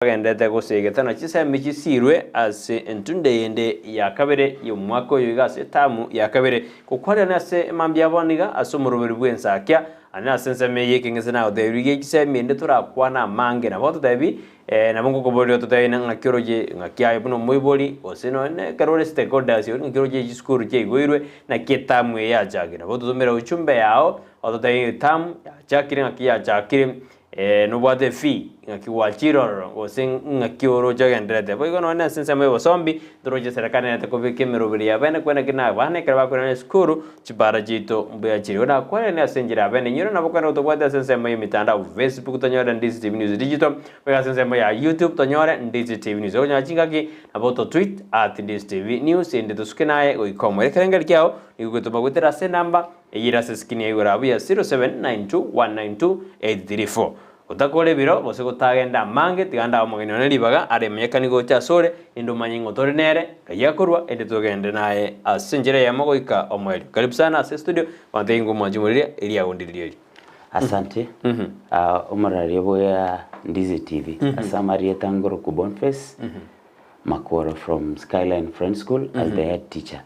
Bagenderete gosegeta na chisemi chisiirwe ase entunda eyende ya kabere y'omwaka oyo iga ase etamu ya kabere, gokwarerana ase emambia ya bono iga ase omoroberi bw'ensakia, ane ase ensemo eye ekeng'ese nagotebirie rigia chisemi ende torakwane amange. Nabo ototebi, eh, nabo ngokoboria ototebi ng'a ng'aki oroche ng'aki aye buna omoibori, gose nonye na ekero ore stakeholders ore ng'aki oroche chisukuru chiaigoirwe, naki etamu eye yachakire. Nabo ototomere ujumbe yao, ototebi ng'a etamu yachakire ng'aki yachakire. Nobwate efee, ng'aki gwachire ororo, gose ng'aki oroche ogendererete. Boigo nonye ase ensemo y'obosombi, ntoroche eserekari nerete kobeka emeroberi ya bene kwene ki na abana ekero bakoirana esukuru, chibara chiaito mbuya chire. Igo nakwanire ase enchera ya bene, inyore nabo kwende tobwate ase ensemo y'emitandao, Facebook tonyore Ndizi TV News Digital, boigo ase ensemo ya YouTube tonyore Ndizi TV News. Okonyora chingaki nabo to tweet at Ndizi TV News ende tosuke naye goika omoerio. Ekerengerio kiao nigo gotoma goetera ase enamba. Eyire ase eskini ya igoro abwo ya 0792192834. Gotakora ebiro, gose gotagenda amange, tiga ndae omogeni one ribaga aremanyekanie gocha asore, inde omanye ng'a otore nere, ng'ai akorwa, inde togende naye ase enchera eyemo goika omoerio. Karibu sana ase estudio, abanto inwe mwanche moririe eriago ndiria eri. Asante. Ah, omoraria bwa Ndizi TV. Ase amarieta ngoroku Boniface Makoro from Skyline Friends School as the head teacher.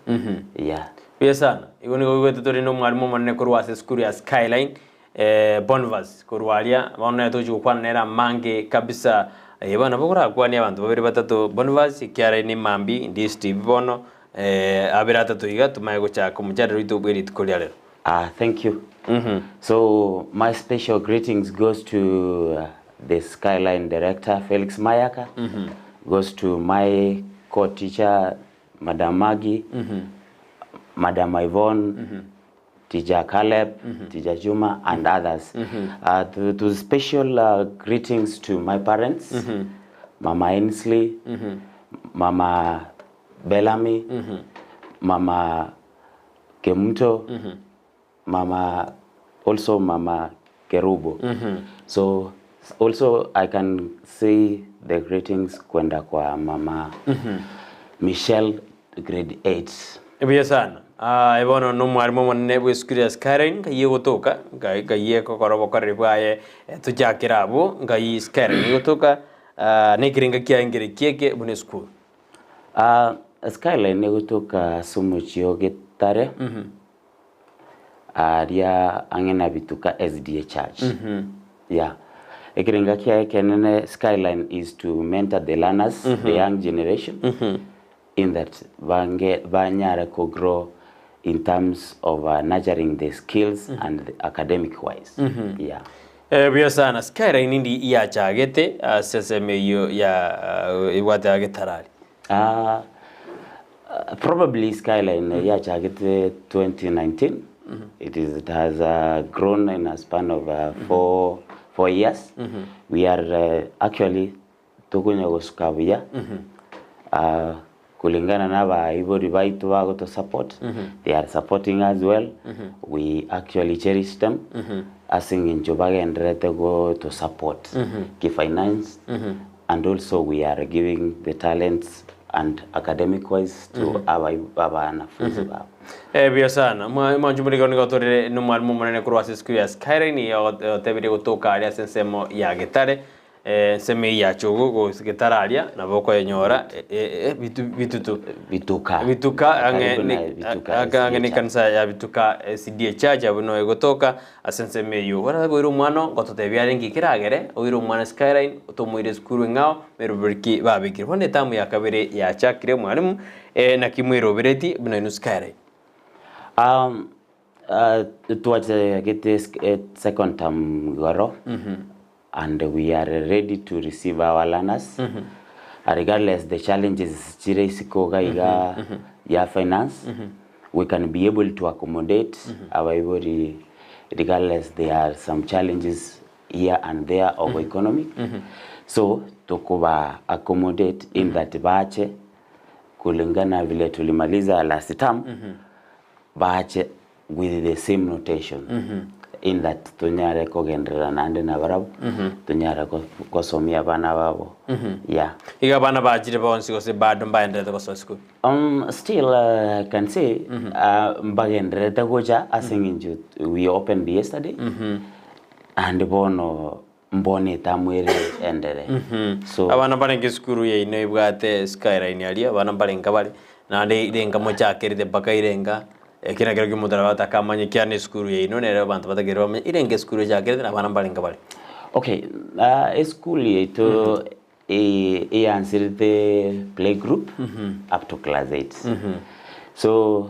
Yeah. Buya sana. Igo nigo oigwete tore na omwalimu omonene korwa ase esukuru ya Skyline, eh, Bonvas, korwa aria, bono nere togochia gokwana nere amange kabisa. Eh, bono nabo okorakwanie abanto babere batato, Bonvas, ekiara ere mambia, Ndizi TV bono, eh, abere atato iga, tomanye gochaka omochandero oito bwe rituko ria rero. Ah, thank you. So my special greetings goes to uh, the Skyline director Felix Mayaka, goes to my co-teacher Madam Maggie, Madam Yvonne, Teacher Caleb, Teacher Juma, and others. To, to special greetings to my parents, Mama Ainsley, Mama Bellamy, Mama Kemuto, Mama also Mama Kerubo. So also I can say the greetings kwenda kwa Mama Michelle grade 8. Buya sana. Aye bono nomwarimu omonene bw'esukuru ya Skyline, nkai egotoka, nkai nkai egokora obokoreri bwaye eh, tochakere abwo, nkai Skyline egotoka, ah, na ekerenga kiaye nkereki eke buna esukuru. Ah, Skyline egotoka ase omochie o Getare, aria ang'e na Bituka SDA Church. Yeah. Ekerenga kiaye ekenene Skyline is to mentor the learners, the young generation, in that bange banyare ko grow in terms of uh, nurturing the skills and the academic wise. Yeah. Eh, buya sana. Skyline ndi yachagete ase ensemo eyio ya ebwate ya Getarari. Ah, uh, probably Skyline yachagete 2019. It is it has uh, grown in a span of uh, four years. We are uh, actually tokonya gosuka buya uh, kulingana na abaibori baitu bagoto support they are supporting us well we actually cherish them ase eng'encho bagendererete goto support ki finance and also we are giving the talents and academic wise to abai- abanafunzi babo Eh, buya sana. Mwa- Mwancho morigo nigo torire nomwalimu omonene korwa ase esukuru ya Skyline otebirie gotoka aria ase ensemo ya Getare. Ensemo eyio ya chogo gose getare aria nabo okoyenyora bitutu. Bituka. Bituka ang'e Karibu na ne- Bituka ang'e SDA ne Church. ekanisa ya Bituka SDA Church abwo noyo egotoka ase ensemo eyio. Bono oire omwana ngototebia arenge keragere oire omwana Skyline otomoire esukuru eng'ao meroberi ki babekire. Bono etamu ya kabere yachakire mwalimu naki mweroberetie buna inwe Skyline. Twachagete second term igoro and we are ready to receive our learners regardless the challenges chire isiko iga iga ya finance we can be able to accommodate abaibori regardless there are some challenges here and there of economic so tokoba accommodate in that bache kulingana vile tulimaliza last term Bache with the same notation in that tonyare kogenderera naende nabarabwo, tonyare gosomia abana babo, yeah. Iga abana bachire bonsi gose bado mbaenderete gosoa esukuru? Still I can say mbagendererete gocha ase eng'encho we opened yesterday and bono. Mbono etamu ere endere. So. Abana mbarenge esukuru yaino ebwate skyline aria, abana mbarenga bare, naende irenga mochakerete mpaka irenga, ekio nakero kia omonto arabate akamanya ekiagera na esukuru yaino nere abanto batakeire bamanye, irenga esukuru echakerete na abana mbarenga bare. Okay, esukuru yaito eyansirete playgroup up to class eight. So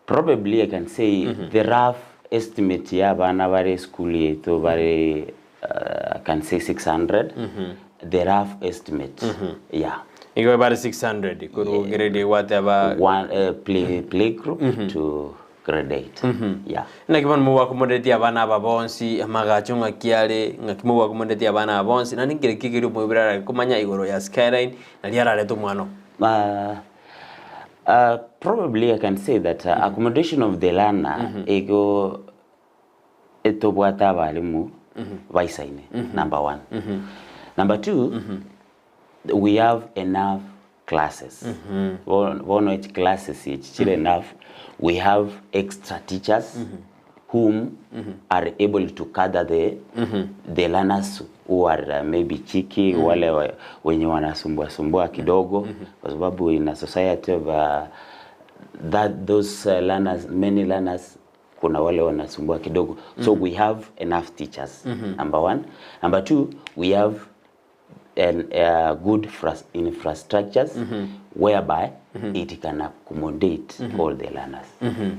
Probably I can say the rough estimate ya abana bare esukuru yaito bare I can say 600, the rough estimate yeah. Igo bare 600 korwa grade gwateba One, play, play group to grade 8 yeah. Naki bono mobwakomoretie abana aba bonsi amagacho ng'aki are, ng'aki mobwakomoretie abana aba bonsi, naende nkere ki keria omoibori arare komanya igoro ya Skyline naria ararete omwana oo. Probably I can say that accommodation of the learner igo etobwate abalimu baisaine number one. Number two, we have enough classes. Bono echi classes echi chire enough, we have extra teachers whom are able to gather the the learners who are maybe cheeky wale wenye wanasumbua sumbua kidogo kwa sababu in a society of that those learners many learners kuna wale wanasumbua kidogo so we have enough teachers number one number two we have an, good infrastructures whereby it can accommodate all the learners.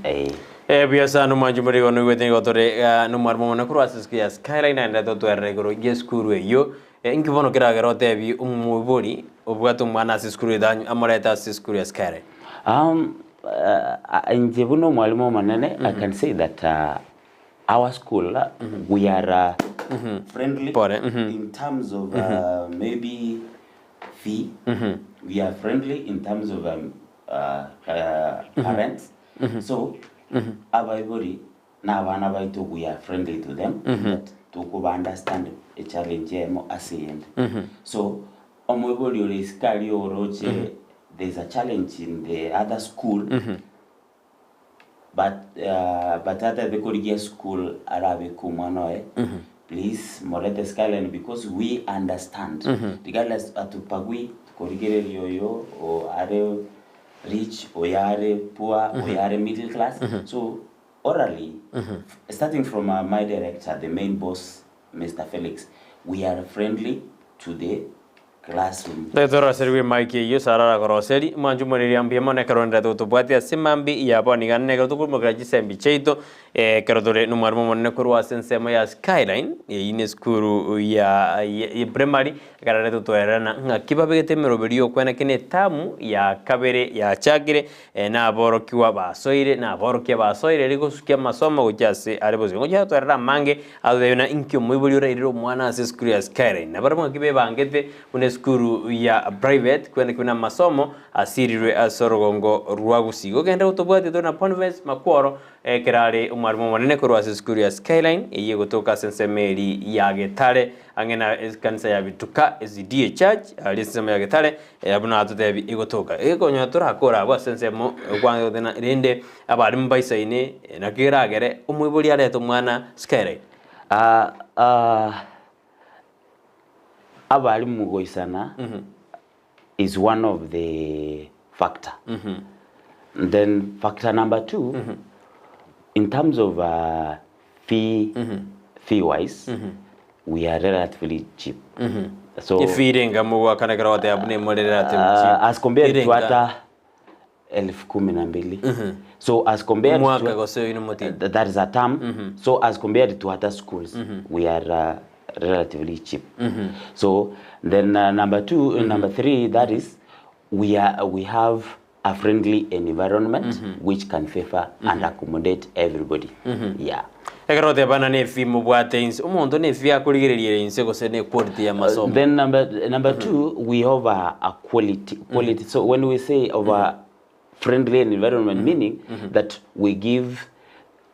Eh. Eh, buya sana omwanchi more igo noigwete nigo tore ah, nomwarimu omonene korwa ase esukuru ya Skyline naende totwerere igoro y'esukuru eyio. Eh, inki bono keragere otebi omoibori obwate omwana ase esukuru etanyu amorete ase esukuru ya Skyline? Inche buna omwalimu omonene I can say that Our school we are friendly Pole, in terms of maybe fee we are friendly in terms of parents so abaibori na abana baito we are friendly to them that tokoba understand echallenge eyemo ase eyende so omoibori ore isiko aria oroche there's a challenge in the other school But but atete korigia school arabeke omwana oye please morete Skyline because we understand regardless atupagui korigereria oyo o are rich oyo are poor oyo are middle class so orally starting from my director the main boss Mister Felix we are friendly to the classroom. Totoroserigwe emic eyio Sara arakoroseri, mwanche omoreri mbuya mono ekero oenderete gotobwatia ase mambia ya bono iga nekero tokoimokereria chisembi chiaito ekero tore nomwarimu omonene korwa ase ensemo ya Skyline eyio ne esukuru ya ya primary ekero arete gotoererana ng'aki babegete emeroberi y'okwenekina etamu ya kabere yachakire naborokigwa basoire naborokia basoire eri gosukia amasomo gochia ase are bosio. Ngochia gotoerera amange Atotebie buna inki omoibori orairire omwana ase esukuru ya Skyline. Na barabwo ng'aki bebangete buna esukuru ya private kwene buna amasomo asirirwe ase orogongo rwa Gusii. Gogenda gotobwatia tore na Boniface Makworo ekero are omwarimu omonene korwa ase esukuru ya Skyline eyio egotoka ase ensemo eri ya Getare ang'e na ekanisa ya Bituka SDA Church aria ensemo ya Getare buna atotebie egotoka. Egekonyora torakore abwo ase ensemo kwanza rende Abarimu baisaine, naki keragere omoibori arete omwana Skyline? Abarimu goisana is one of the factor. Then factor number two, in terms of fee, fee wise, we are relatively cheap. So, Efee irenga mogoakana ekero ogoteba buna emore relatively cheap. as compared to Irenga. ata elfu kumi na mbili so as compared Omwaka to, gose oino motienyi. that is a term so as compared to other schools we are relatively cheap so then number two number three that is we are we have a friendly environment which can favor and accommodate everybody yeah Ekero otebana ne efee mobwate inse, omonto ne efee akorigereria ere inse gose ne quality y'amasomo. Then number number two, we have a, a quality quality. So when we say of a friendly environment, meaning that we give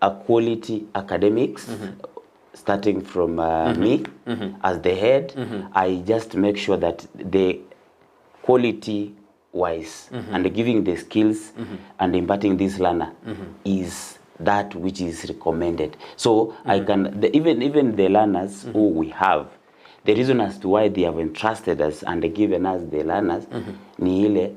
a quality academics, starting from me as the head. I just make sure that the quality wise and giving the skills and imparting this learner is that which is recommended. So I can, the, even, even the learners who we have, the reason as to why they have entrusted us and given us the learners ni ile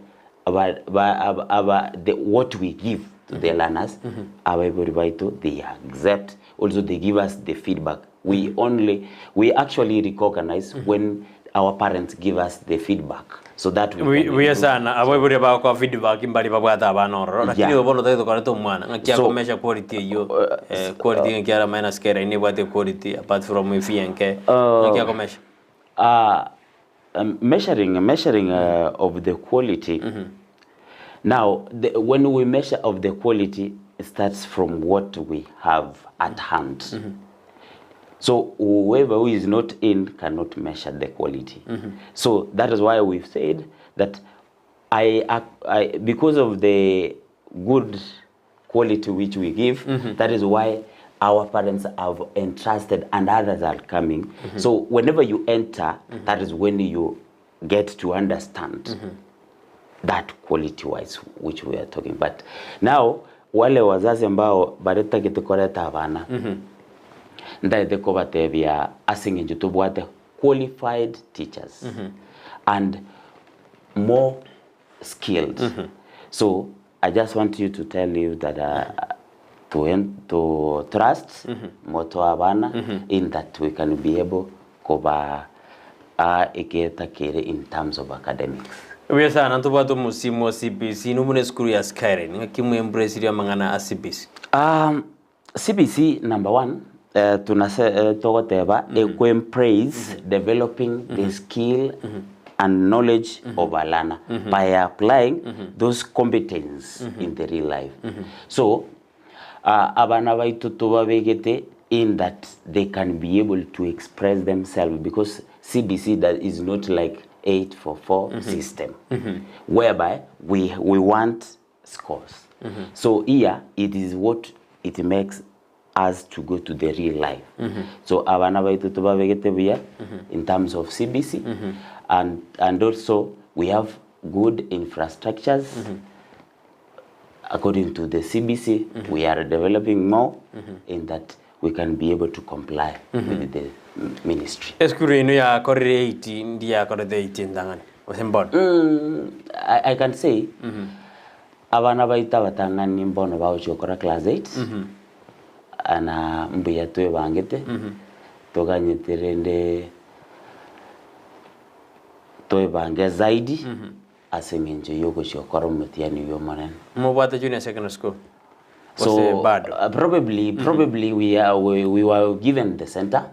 aba, ba, aba, aba, the, what we give to the learners abaibori baito they accept also they give us the feedback we only we actually recognize when our parents give us the feedback so that we can Buya improve. sana abaibori bagokoa feedback mbari babwate abana ororo lakini Yeah. igo bono otagete koreta omwana ng'aki So- akomesha quality eyio eh, quality ng'aki ara minus kera ine ebwate quality apart from efee enke ng'aki akomesha Measuring measuring of the quality now the, when we measure of the quality it starts from what we have at hand so whoever who is not in cannot measure the quality so that is why we've said that I, I because of the good quality which we give that is why our parents have entrusted and others are coming so whenever you enter that is when you get to understand that quality wise which we are talking but now wale wazazi ambao baretagete koreta abana ndaete kobatebia ase eng'encho tobwate qualified teachers and more skilled so I just want you to tell you that to, en- to trust moto abana in that we can be able koba eketa kere in terms of academics. Buya sana ntobwate omosimo o CBC nobuna esukuru ya Skyline ng'aki mwembresirie amang'ana a CBC. CBC number one tunase togoteba ekoembrace developing the skill and knowledge of a learner by applying those competence in the real life. So abana baito tobabegete in that they can be able to express themselves because CBC that is not like 844 system whereby we want scores. So here it is what it makes us to go to the real life. So abana baito tobabegete buya in terms of CBC and also we have good infrastructures. According to the CBC, we are developing more in that we can be able to comply with the ministry. Esukuru eno yakorire eight ndi yakorete eight entang'ani gose mbono? I can say abana baito abatang'ani mbono bagochia gokora class 8 na mbuya twebangete toganyete rende twebange zaidi ase eng'encho ya ogochia gokora omotiani oyo omonene. Mobwate junior secondary school? So Gose bado? Probably we are, we were given the center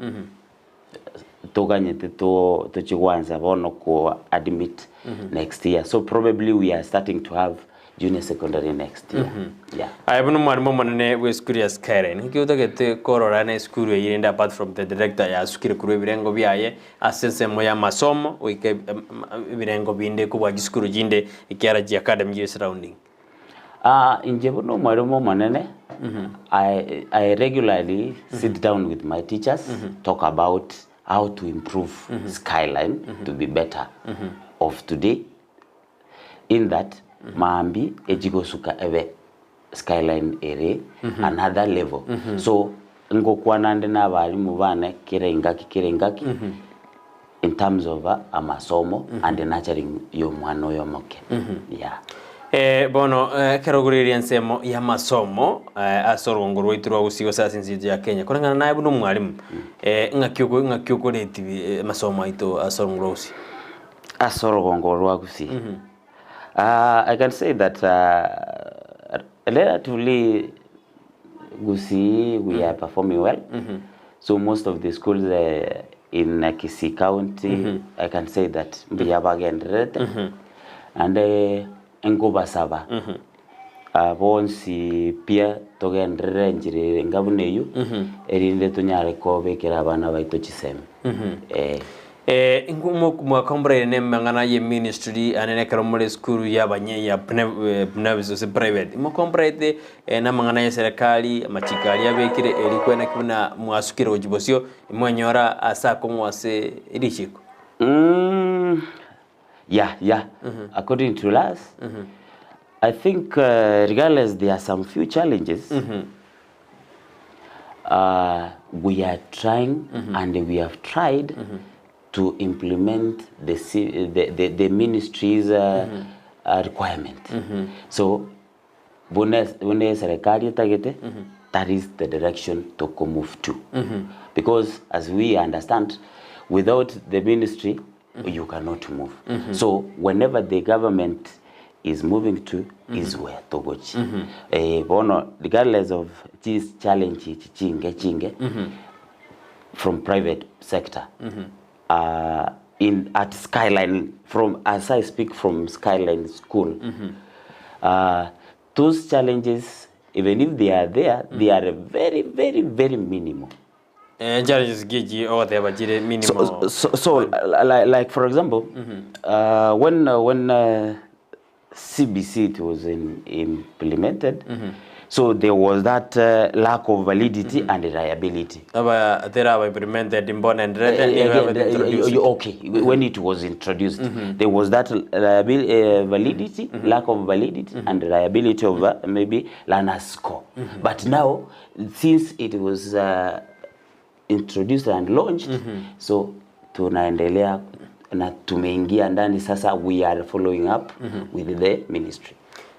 toganyete to tochigwanza bono ko admit next year so probably we are starting to have junior secondary next year yeah. Aye buna omwalimu omonene bwa esukuru ya Skyline, nki otagete korora na esukuru eyio rende apart from the director yasukire korwa ebirengo biaye ase ensemo ya amasomo goika ebirengo binde kobua chisukuru chinde ekiara chi academy chire surrounding? Inche buna omwalimu omonene I regularly sit down with my teachers talk about how to improve Skyline to be better of today in that maambia echigosuka ebe Skyline ere another level so ngokwana nde na abarimu bane kera engaki kera engaki in terms of amasomo and nurturing ya omwana oyo omoke yeah. Bono ekero ogoreria ensemo y'amasomo ase orogongo rwaito rwa Gusii gose ase ense yaito ya Kenya, koreng'ana naye buna omwalimu, ng'aki oko ng'aki okoreti amasomo aito ase orogongo rwa Gusii? Ase orogongo rwa Gusii, I can say that relatively Gusii we are performing well. So most of the schools in Kisii County, I can say that mbuya bagendererete naende nkobasaba bonsi pia togenderere enchera ere enga buna eywo erinde tonyare kobekera abana baito chisemi eh. Inwe mwakomboraire nemang'ana ye ministry ane nekero more esukuru y'abanye ya binafsi gose private, mokomboraete namang'ana ye serikali, amachiko aria abekire eri kwene ki buna mwasukire gochia bosio, mwenyora ase akong'u ase richiko? Yeah. According to us, I think regardless there are some few challenges. We are trying and we have tried to implement the the the the ministry's requirement. So buna buna eserekari etagete, that is the direction toko move to. Because as we understand, without the ministry you cannot move. So whenever the government is moving to is where togochia. Eh, bono regardless of chis challenge echi chinge chinge from private sector in at Skyline from as I speak from Skyline school those challenges even if they are there they are very very very minimal. Eh, challenges ki echi ogoteba chire minimal? So, so, so like, like for example, when when CBC it was in, implemented, so there was that lack of validity and reliability. Aba teraba implemented mbona enderete nigo Again, yabete introduced. okay, when it was introduced, there was that validity, lack of validity and reliability of maybe learner score. But now, since it was introduced and launched, so tunaendelea na tumeingia ndani sasa, we are following up with the ministry.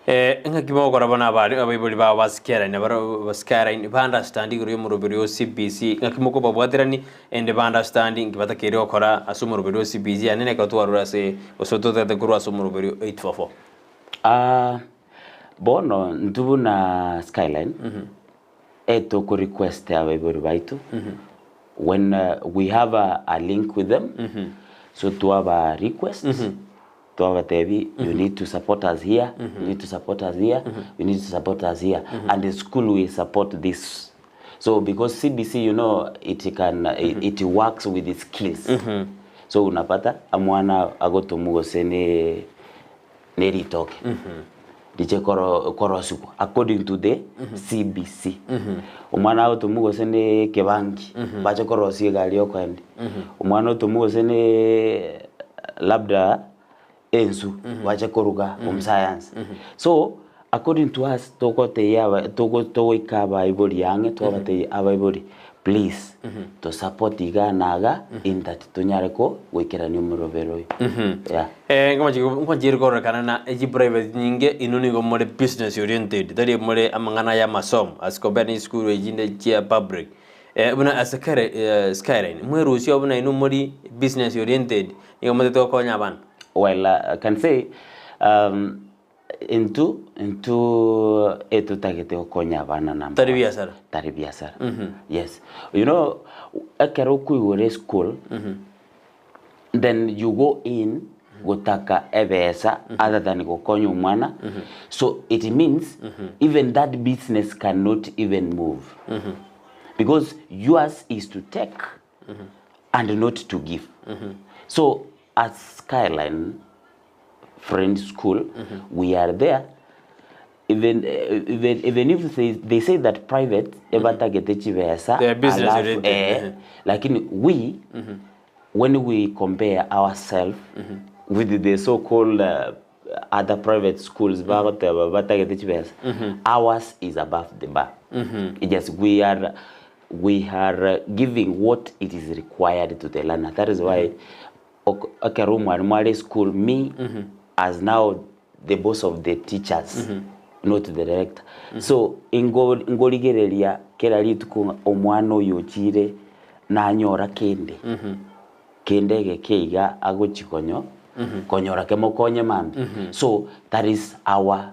Eh, ng'aki mogokora bono abare abaibori bao basikerani baro basikerani ba understand igoro y'omoroberi o CBC ng'aki mokobabwaterani ende ba understand nki batakeire gokora ase omoroberi o CBC yaani nekero twarure ase gose totagete korwa ase omoroberi o 844. Ah, bono intwe buna Skyline, etoko request abaibori baito, when we have a, a link with them, so twaba request, twabatebi you need to support us here, you need to support us here, you need to support us here, and the school will support this. So because CBC, you know, it can it, it works with the skills. So unapata amwana agotomu gose ne neritoke riche koro korosugwa according to the CBC. Omwana agotomu gose ne ekebangi bache korosia egari okoenda. Omwana otomu gose ne labda ensu bache koruga omusayansi. So according to us togotebia aba togo togoika abaibori ang'e twabatebia abaibori please to support iga na iga in that tonyare ko goikerania omorobero oyo. Yeah. Eh, nkomachi kororekana na echi private nyinge inwe nigo more business oriented tari more amang'ana ya amasomo as compared ne chisukuru echinde chia public. Eh, buna ase kere eh, Skyline mwerusia buna inwe mori business oriented nigo motete gokonya abana. Well, I can say intwe intwe etotagete gokonya abana number Tari one. biasara. Tari biasara. Yes. You know, ekero okoigora eschool, then you go in gotaka ebesa other than gokonya omwana. So it means even that business cannot even move. Because yours is to take and not to give. So at Skyline Friends School, we are there. Even even even if they, they say that private ebatagete chibesa They are business alafu, oriented. eh, lakini we when we compare ourselves with the so-called other private schools bagoteba batagete chibesa ours is above the bar. Yes, we are we are giving what it is required to the learner. That is why ok- ekero omwalimu are school me as now the boss of the teachers not the director so ingo ngorigereria kera rituko ng'a omwana oyo ochire nanyora kende kende egeke iga agochi konyo konyora kemokonye mambia so that is our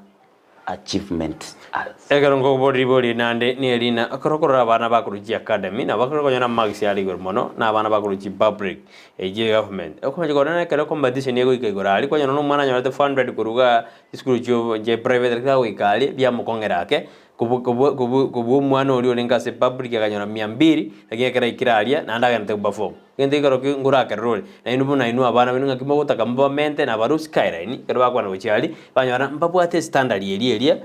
achievement as Ekero nkoboria ribori naende neri ng'a ekero okorora abana bakorwa chiacademy nabo ekero okonyora marks are igoro mono na abana bakorwa chipublic echia egovernment. Okonya korora ekero competition egoika igoro aria kwanyora na omwana anyorete 400 korwa igaa chisukuru chio chia private lakini agoika aria biamokong'era ake kobu kobu kobu kobua omwana oria orenge ase public akanyora mia mbili lakini ekero aikire aria naende agenderete goperform. Egento ekero ki ngorakerere ore, nainwe buna inwe abana baino ng'aki mogotaka mobamente na abarwa Skyline, ekero bakwana gochia aria, banyora mbabwate estandard eria eria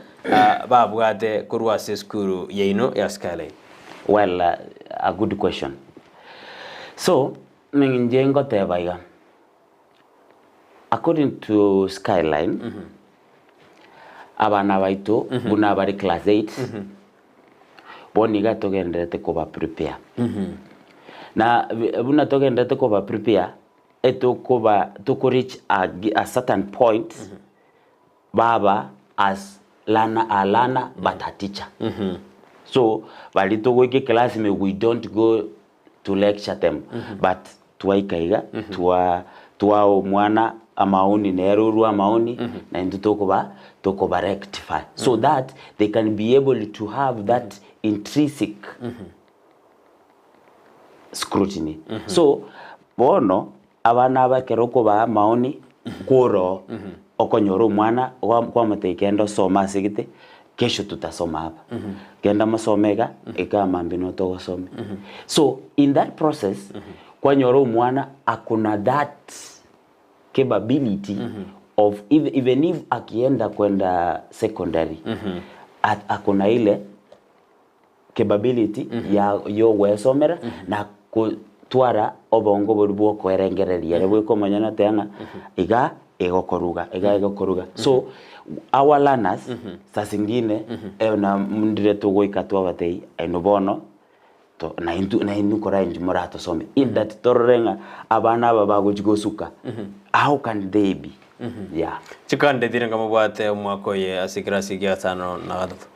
babwate korwa ase esukuru yaino ya Skyline. Well, a good question. So, ninche ngoteba iga, according to Skyline, abana baito buna bare class 8, Bono iga togendererete koba prepare. Na buna togendererete koba prepare, etokoba toko reach a a certain point, baba as learner a learner but a teacher. So baria togoika eclass ime we don't go to lecture them but twaika iga twa twaa omwana amaoni nere orwa amaoni na intwe tokoba tokoba rectify so that they can be able to have that intrinsic scrutiny. So bono abana aba ekero okobaa amaoni koroo okonyora omwana kwamotebia genda osome ase gete kesho tutasoma hapa genda mosome iga igaa mambia nigo togosomia. So in that process kwanyora omwana akona that capability of even if akienda kwenda secondary akona ile capability ya yogwesomera na gotwara obongo boria bwa okoerengereria ere bweka omonyene oteba ng'a iga egokoruga iga egokoruga. So our learners saa zingine na ndire togoika twabatebia inwe bono to naintwe nainwe kora inche moratosome in that torore ng'a abana aba bagochia gosuka how can they be yeah. Chikandetire nkamobwate omwaka oye ase ekerasi gia gatano na gatato.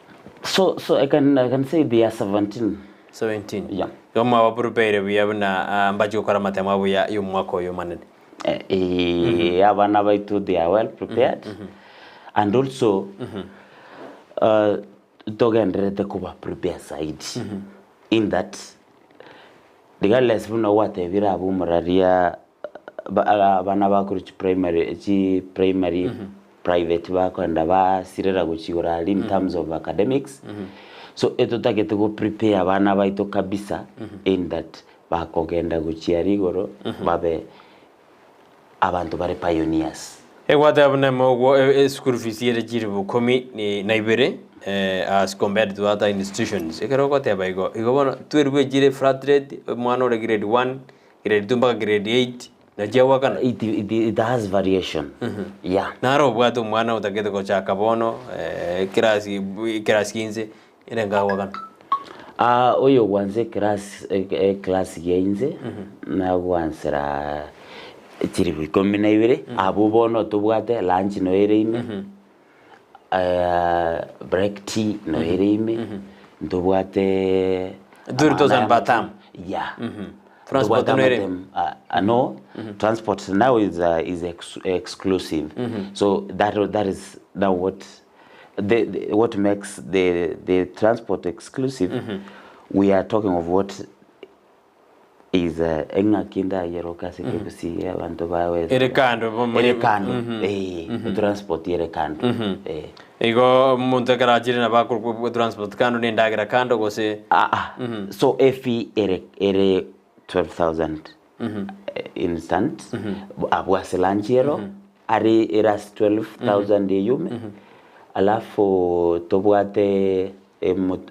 So so I can I can say they are 17. 17. Yeah. Igo mwabapurupeire buya buna ah, mbachie gokora amatemo abo ya y'omwaka oyo omonene. Eh, eh, abana baito they are well prepared and also uh, togendererete koba prepare zaidi in that regardless buna gwatebire abwo omoraria Abana bakorwa chiprimary chiprimary private bakoenda basirera gochia igoro aria in terms of academics, so etotagete go prepare abana baito kabisa in that bakogenda gochia aria igoro babe abanto bare pioneers. Egwateba buna emogwo eschool fees ere chilifu ikomi na ibere as compared to other institutions. Ekero ogoteba igo, igo bono twerigwe chire flat rate, omwana ore grade one, Grade 2 mpaka grade 8 nachio agoakana. It, it, it has variation. Yeah. Naro obwate omwana otagete gochaka bono eh, class class inse ere nkagoakana. Ah, oyo ogwansa eclass eclass ya inse nagwansera chiribu ikomi na ibere abwo bono tobwate lunch noyo ere ime break tea noyo ere ime ntobwate 2000 per term. Yeah. Transport Tobwate noyo ere amatemu, ah, no transport now is, is exclusive so that, that is now what the, the, what makes the, the transport exclusive we are talking of what is eng'aki ndayeroke ase ekegusii abanto bawe Ere kando, bo- ere kando eh transport ere kando eh Igo omonto ekero achire nabo akorokwa transport kando na endagera kando gose Ah, ah. So efi ere ere 12000 instant abwo ase lunch ero are ere ase 12000 eyume alafu tobwate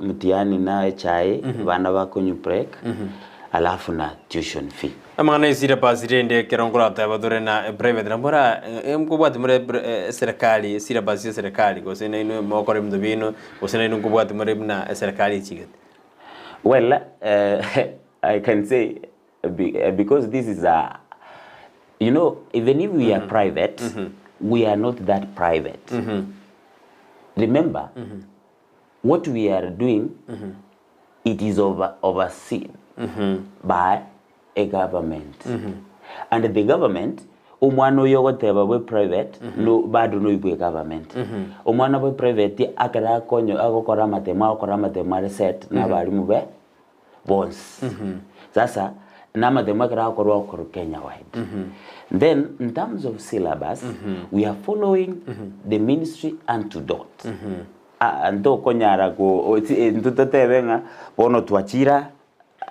Mtihani na echae, abana bakonywa break, alafu na tuition fee. Amang'ana esyllabus rende ekero nkorateba tore na eprivate nabo ora nkobwati more eserekari esyllabus ya eserekari gose nainwe mogokora ebinto biaino gose nainwe nkobwati more buna eserekari echigete. Well, I can say because this is a you know even if we are private we are not that private remember what we are doing it is over, overseen by a government and the government omwana oyo ogoteba bwe private no bado noi bwe government omwana bwe private akera akonyo agokora amatemo agokora amatemo are set na abarimu be bonsi. Sasa namatemo ekero agokorwa agokorwa Kenya wide. Then in terms of syllabus, we are following the ministry unto dot. Ah, ntokonyara go intwe totebe ng'a bono twachira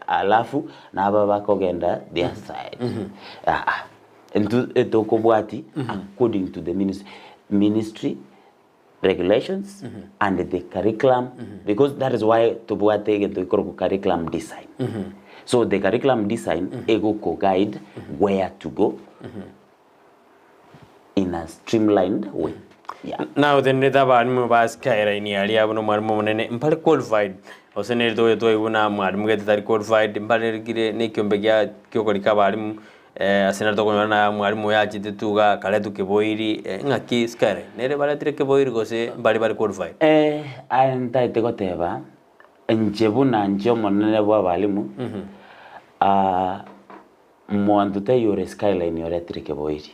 alafu naba bakogenda their side. Aa, intwe etokobwati according to the ministry, ministry regulations and the curriculum because that is why tobwate egento gekorokwa curriculum design. So the curriculum design egoko guide where to go in a streamlined way. Yeah. Nagotenerete abalimu ba Skyline aria buna omwalimu omonene mbare qualified. Gose nere togocha twaigwa buna mwalimu gete tari qualified, mbarerekire na ekiombe gia kiokorika abalimu ase naro tokonyora na mwalimu oyo achete tu iga akaretwa keboiri ng'aki skyline, nere baretire keboiri gose mbare bare qualified? Aye ntaete goteba, inche buna inche omonene bwa abalimu, monto taiyo ore skyline oretire keboiri.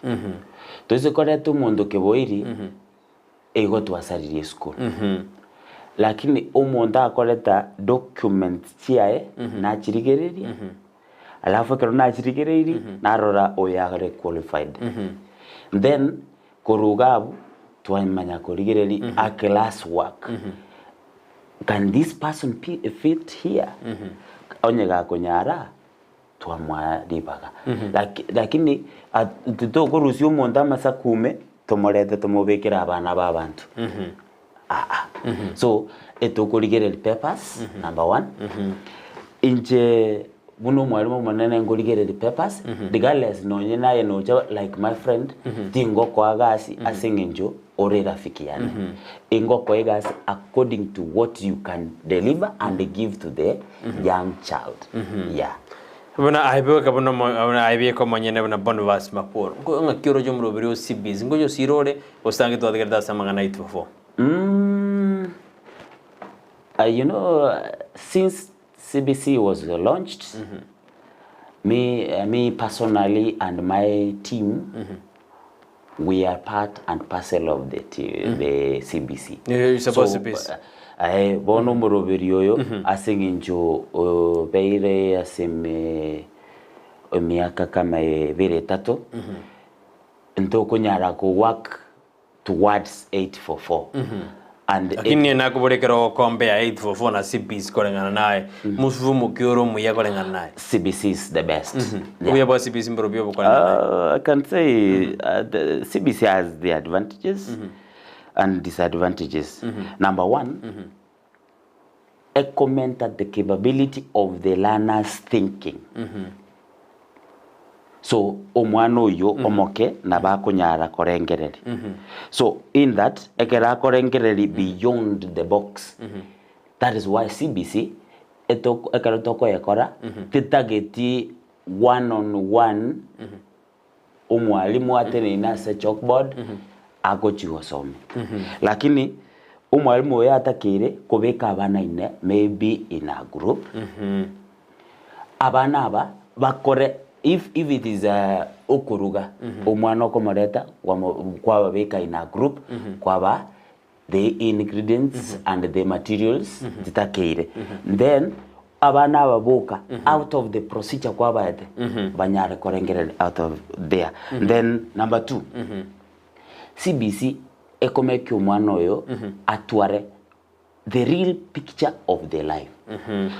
Toise koreta omonto keboiri, igo twasaririe esukuru. Lakini omonto akoreta documents chiaye, nachirigereria, alafu ekero nachirigereirie, narora oyo are qualified. Then korwa iga abwo, twamanya korigereria a class work. Can this person fit here? Onye gakonyara, twamoa ribaga. Lakini titokorusia omonto amasaku ime tomorete tomobekere abana ba abanto. Aa. So etokorigereria papers number one, inche buna omwalimu omonene nkorigereria papers regardless nonye naye nocha like my friend tingokoa gasi ase eng'encho ore erafiki yane. Ingokoa egasi according to what you can deliver and give to the young child. Yeah. Buna aye bweka buna omo- buna aye bweka omonyene buna Boniface Makworo, nko ng'aki oroche omoroberi o CBC, nkonya osire ore, gose ange twatigarete ase amang'ana aito before? Mm, you know, since CBC was launched, me, me personally and my team, we are part and parcel of the, the CBC. Yeah, you support CBC. Eh, bono omoroberi oyo ase eng'encho obeire ase emiaka kama ebere etato, ntokonyara ko work towards 844 and Lakini niye nakobora ekero ogokompea 844 na CBC koreng'ana naye, mosusu omokia ore omuya koreng'ana naye. CBC is the best. Yeah. Obuya bwa CBC mborobio obokoreng'ana naye. I can say the CBC has the advantages and disadvantages. Number one, ekomenta the capability of the learners thinking. So omwana oyio omoke nabo akonyara korengereria. So in that ekero akorengereria beyond the box, that is why CBC eto ekero tokoyekora tetageti one on one omwalimu ateneine ase chalkboard agochi gosomia. Lakini omwalimu oyo atakeire kobeka abana ine maybe in a group, abana aba bakore if if it is okoruga, omwana okomoreta kwamo kwababeka in a group kwaba the ingredients and the materials chitakeire then abana aba boka out of the procedure kwabaete banyare korengereria out of there. Then number two, CBC ekomeki omwana oyo atware the real picture of the life.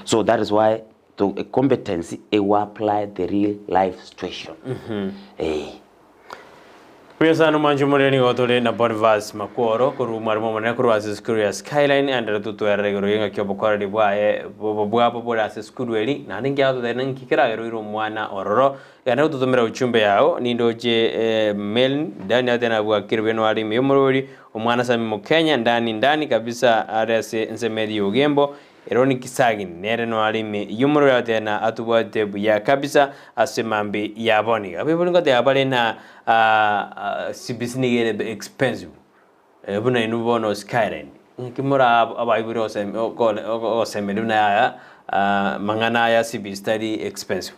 So that is why to competency ego apply the real life situation. Eh. Buya sana omwanchi omorere nigo tore na Boniface Makworo korwa omwarimu omonene korwa ase esukuru ya Skyline aendere totwerere igoro y'engaki obokoreri bwaye bobo bwabo bore ase esukuru eri naende nkiagototebia totebia nki kerageroire omwana ororo genda gototomera uchumbe yao nindoche eh, mail ndani ate nabwakire buya noare ime y'omorori omwana Sami Mokenya ndani ndani kabisa are ase ensemo eri y'Ogembo Eroni Kisagini nere noare ime y'omorwoti agoteba atobwate buya kabisa ase mambia ya bono iga. Abaibori ngoteba bare na CBC nigo ere expensive buna inwe bono Skyline ng'aki more abaibori ogosemeria buna yaya mang'ana aya CBC tari expensive.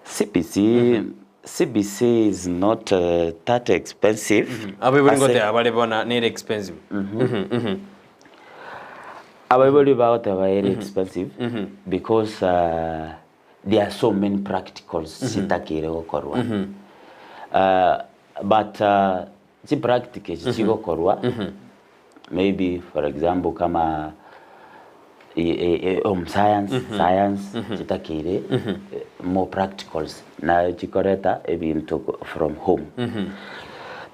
CBC, CBC is not that expensive. Abaibori Ase- ngoteba bare bona nere expensive. Abaibori bagoteba ere expensive because there are so many practicals chitakeire gokorwa. But chipractical echi chigokorwa maybe for example kama home science, science chitakeire more practicals naye chikoreta ebinto from home.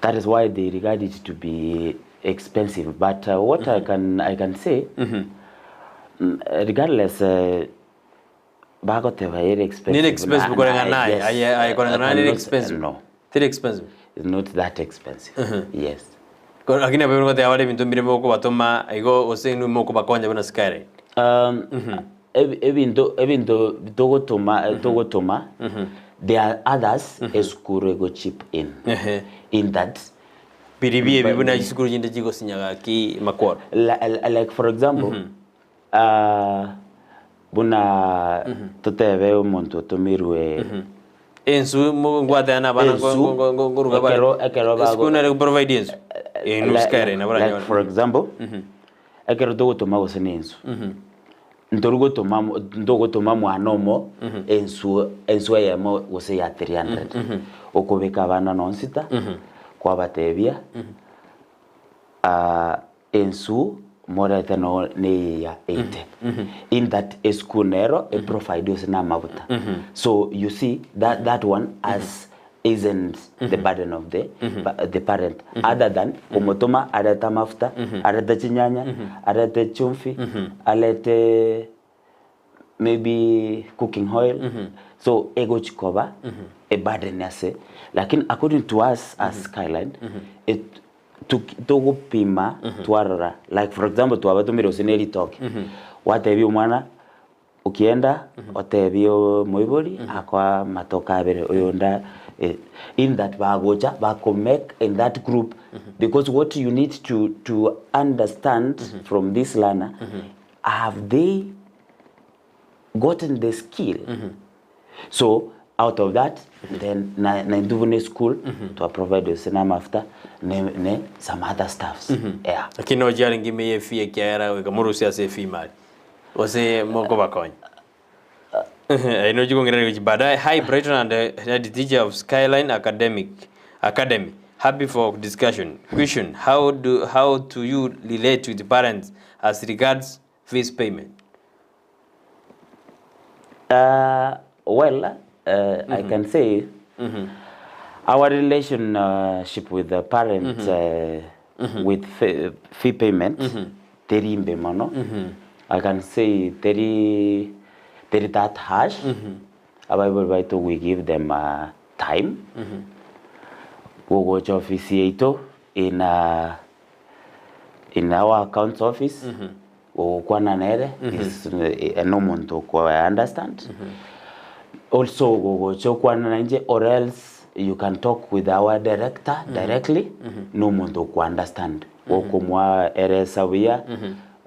That is why they regard it to be expensive but what I can, I can say regardless bagoteba ere expensive Nere expensive na- koreng'ana na- naye, yes, aye aye koreng'ana naye nere cannot- expensive. no Teri expensive. it's not that expensive yes. Lakini abaibori ngoteba bare ebinto mbire mokobatoma igo gose inwe mokobakonya buna Skyline. Ebi- ebinto ebinto togotoma togotoma there are others esukuru ego chip in Ehe. in that Biri biebi buna chisukuru chinde chigosinya gaki makworo. Like for example buna totebe omonto otomirwe Ensu ngwatera na abana Ensu, ngoruga bare. ekero- ekero bago- Esukuru nere provide ensu. Enu skyline nabo like oranyore. for example ekero togotoma gose na ensu ntori gotoma ntogotoma mwana omo ensu ensu eyemo gose ya 300 okobeka abana nonsita kwabatebia Ensu morete no neye ya 80 in that esukuru nero e provide ose na amabuta so you see that, that one as isn't the burden of the, pa- the parent other than komotoma arete amafuta arete chinyanya arete chumvi arete maybe cooking oil so egochi koba a burden ase lakini according to us as skyline it togopima twarora like for example twabatomire gose ne ritoke gwatebia omwana ukienda otebie omoibori akoe amatoke abere oyonde in that bagocha bako make in that group because what you need to to understand from this learner have they gotten the skill so out of that then na na intwe buna eschool twa provide gose na amafuta ne ne some other stuffs yeah. Lakini nochia arenge ime y'efee ekiagera goika morusie ase efee ime aria, gose mokobakonya. Aye nochia kong'iraneria gochia baadaye. Hi Brighton and head teacher of Skyline Academic Academy. Happy for discussion. Question, how do how to you relate with parents as regards fees payment? Well, I can say our relationship with the parent with fee payment teri mbe mono. I can say teri teri that harsh. Abaibori baito we give them time. Gogocha ofisi yaito in in our accounts office gogokwana nere is nomonto oko understand also gogocha okwana nainche or else you can talk with our director directly nomonto oko understand gokomoa eresa buya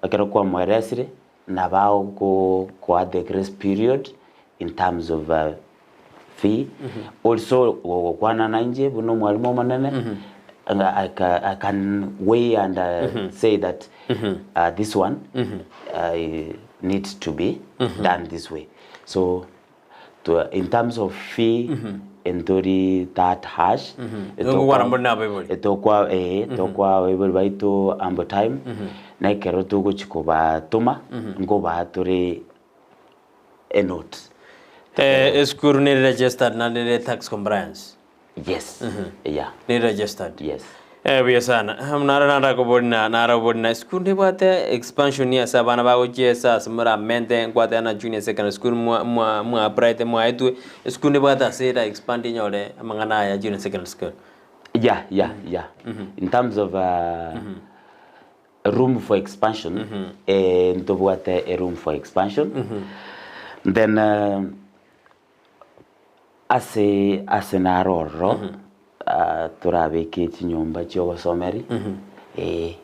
ekero kwamoeresire nabo agokoa the grace period in terms of fee also gogokwana nainche buna omwalimu omonene ng'a I ca- I can weigh and say that this one needs to be done this way. So to, in terms of fee entori that harsh Nokogwana mbori na abaibori. etokwa eh tokwa abaibori baito ample time na ekero togochi kobatoma nkobaa tore a note. Eh, esukuru nere registered naende nere tax compliance. Yes. Yeah. Nere registered. Yes. Eh, buya sana. Naro narakoboria na naraboria na esukuru nebwate expansion ase abana bagochiesa ase moramente nkwate na junior secondary school mwa mwa mwa applyete mwaetwe esukuru nebwate ase era expand enyore amang'ana aya junior secondary school. Yeah, yeah, yeah. In terms of room for expansion, eh, ntobwate a room for expansion. Then ase ase naro ororo torabeke chinyomba chi'obosomeri eh.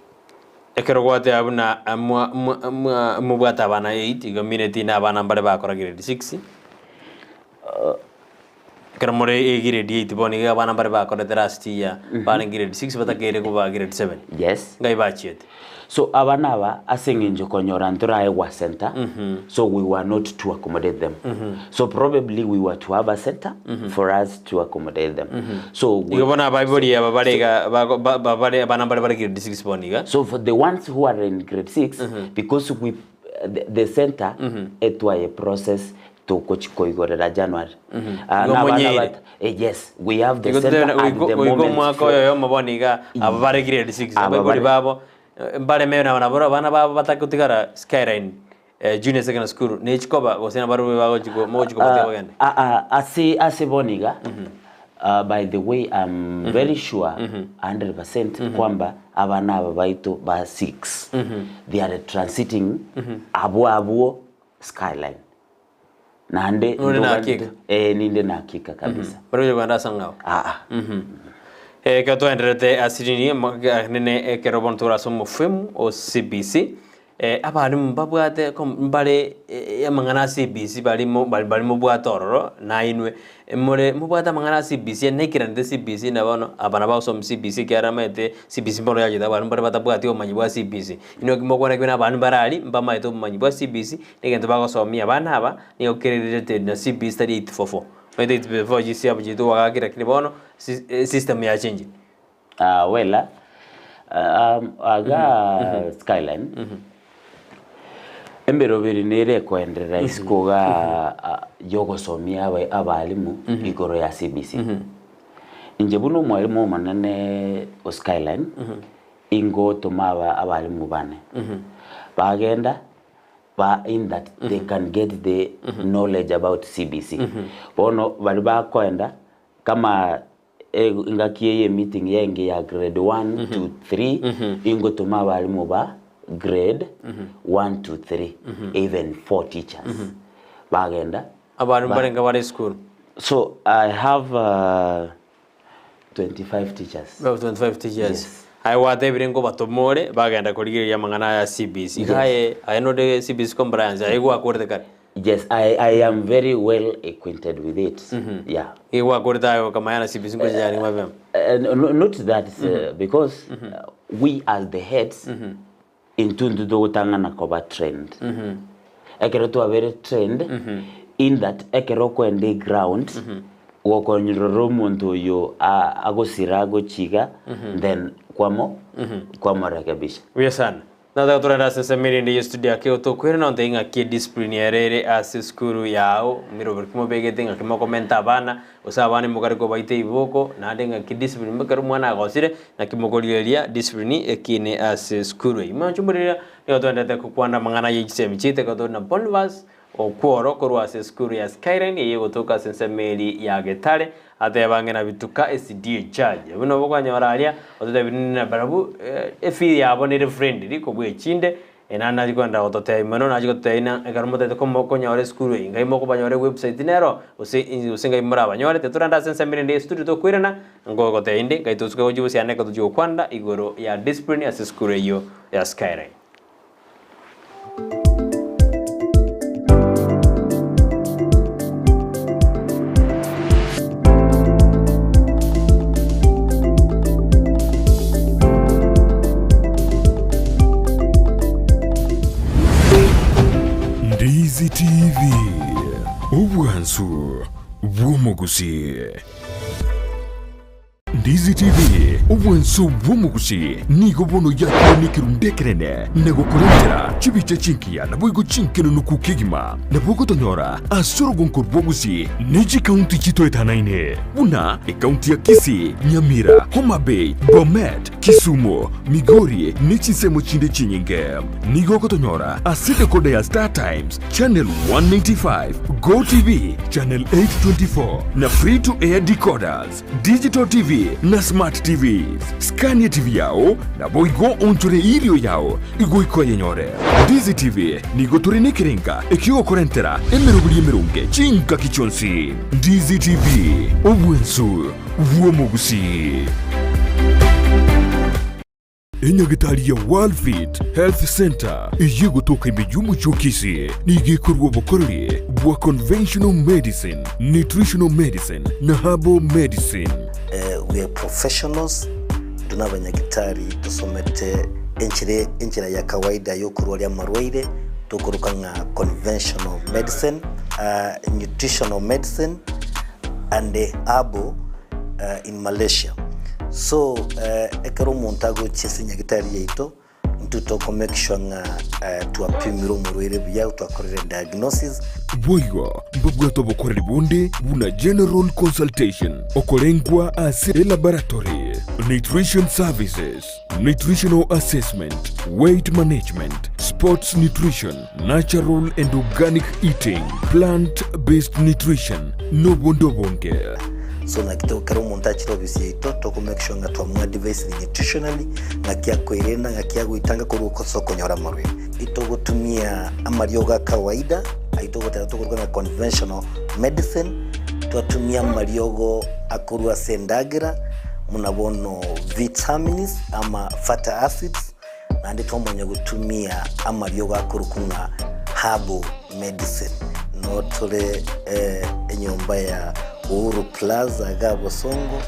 Ekero gwateba buna mwa mwa mwa mobwate abana eight, igo mineti na abana mbare bakora grade six. Ekero more egrade eight bono iga abana mbare bakorete last year bare grade six batakeire koba grade seven. Yes. Ngai bachiete. So abana aba ase eng'encho konyora ntoraegwa center, so we were not to accommodate them. So probably we were to have a center for us to accommodate them. So we, Igo bono abaibori aba bare iga bago- ba- ba- bare abana mbare bare grade six bono iga. so for the ones who are in grade 6 because we the, the center etwaye process togochi koigorera January. Ah, Igo na abana monyeire. bat- eh, yes, we have the Igo center totebe at the goika moment. omwaka oyo oyomo bono iga aba bare grade 6 Aba abaibori bare- babo eh, mbareme nabo nabo abana babo batagotigara Skyline eh, Junior Secondary School nechikoba gose nabarobwo bagochi ko- mogochi kobatia bagende. Ah, ah, ase ase bono iga. By the way I'm very sure 100% kwamba abana aba baito ba 6 they are transiting abwo abwo Skyline. Naende Nore na ntoganete- hakika? eh, ninde na hakika kabisa. Bare gocha kogenda ase ang'ao. Aa. Ekero twaendererete ase rini nene ekero bono tore ase omofwemu o CBC, abarimu mbabwate kom mbare amang'ana a CBC barimo bari bari mobwate ororo nainwe, more mobwate amang'ana a CBC naikeranitie CBC na bono aba nabo bagosoma CBC ekiagera bamaete CBC mbono yachete abarimu baria batabwati obomanyi bwa CBC. Inwe ki mokwana ki buna abarimu bare aria mbamaete obomanyi bwa CBC, na egento bagosomia abana aba nigo kere related na CBC tari 844. Omanyete 844 chisiabu chiaito gwagakire lakini bono system yachenjire. Ah, well, iga Skyline, emeroberi nere ekoenderera isiko iga yogosomia aba- abalimu igoro ya CBC. Inche buna omwalimu omonene o Skyline, ingotoma aba abalimu bane, bagenda ba in that they can get the knowledge about CBC. Bono baria bakoenda kama Engaki eye emeeting yenge ya grade 1 to 3 ingotoma abalimu ba grade 1 to 3 even 4 teachers bagenda Abalimu barenge bare esukuru? So I have 25 teachers. You have 25 teachers. Yes. Aye gwatebire nkobatoma ore bagenda korigereria amang'ana aya CBC. Iga aye aye nore CBC compliance aye gwakorete kare. Yes, I, I am very well acquainted with it. Yeah. Iga gwakorete aye okamanya na CBC ngocha yarenge mapema. No, not that because we as the heads intwe intwe togotang'ana koba trained. Ekero twabere trained in that ekero okoenda eground gokonyorora omonto oyo a- agosira agochiga then kwamo kwamorekebisha. Buya sana. Nataka torende ase ensemo erinde ye studio ake otokwere na ontebie ng'aki ediscipline ere ere ase esukuru yao miroberi ki mobegete ng'aki mokomenta abana gose abana imokare kobaita ebiboko naende ng'aki discipline ekero omwana agosire naki mokorigereria discipline ekine ase esukuru eyio. Mwanche omoriri nigo toendete kokwana amang'ana ye chisemi chiaito ekero tore na Bonivas Okworo korwa ase esukuru ya Skyline eyio egotoka ase ensemo eria ya Getare, ateba ng'a nabituka SDA Church. Abwo nabo kwanyora aria, ototebi na barabwo efee yabo nere friendly kobua echinde, naende nachia kogenda gototebia mono, nachia gototebia ng'a ekero motagete komo konyora esukuru eye, ngai mokobanyora ewebsite nero, gose gose ngai morabanyore, titorende ase ensemo erinde ya estudio tokoirana, ngogotebia inde, ngai tosuke gochia gosiana ekero tochia gokwana igoro ya discipline ase esukuru eyio ya Skyline. Ndizi TV, obwansu bw'omogusii. Ndizi TV, obwanso bw'omogusi, nigo bono yakire nekerundu ekenene na gokorentera chibicha chingiya naboigo chinkenunuku kegima. Nabo ogotonyora ase orogonko rw'obogusi ne chikaunti chitoetanaine buna ekaunti ya Kisii, Nyamira, Homa Bay, Bomet, Kisumu, Migori ne chinsemo chinde chinyinge. Nigo ogotonyora ase decoder ya Star Times, Channel 195, Go TV, Channel 824 na Free to Air decoders. Digital TV na Smart TVs. Skania TV yao naboigo onchore irio yao igoika oyenyore. Ndizi TV nigo tore nekerenga ekiogokorentera emeroberi emeronge chingaki chionsi. Ndizi TV, obwensu bw'omogusii. Enyagitari ya Worldfit Health Centre eyio egotoka ime y'omochie o Kisii nigo ekorua obokoreri bwa conventional medicine, nutritional medicine na herbal medicine. We are professionals, intwe nabanyagitari tosomete enchera enchera ya kawaida yokorwaria amarwaire tokoroka ng'a conventional medicine, nutritional medicine and herbal in Malaysia. So ekero omonto agochia ase nyagitari yaito, intwe toko make sure ng'a twapimire omorwaire buya, twakorire diagnosis. Boigo mbabwate obokoreri bonde buna general consultation, okorengwa ase elaboratory, nutrition services, nutritional assessment, weight management, sports nutrition, natural and organic eating, plant based nutrition, nobonde obonge. So naki to ekero omonto achire ofisi yaito toko make sure ng'a twamoadvisire nutritionally ng'aki akoerenda ng'aki agoetanga korwa ase okonyora amarwaire. Itogotumia amariogo a kawaida ayio togoteba tokoruga ng'a conventional medicine, twatumia amariogo akorwa ase endagera buna bono vitamins ama fatty acids, naende twamanya gotumia amariogo akorokwa ng'a herbal medicine. Noo tore enyomba ya Uhuru Plaza iga Bosongo,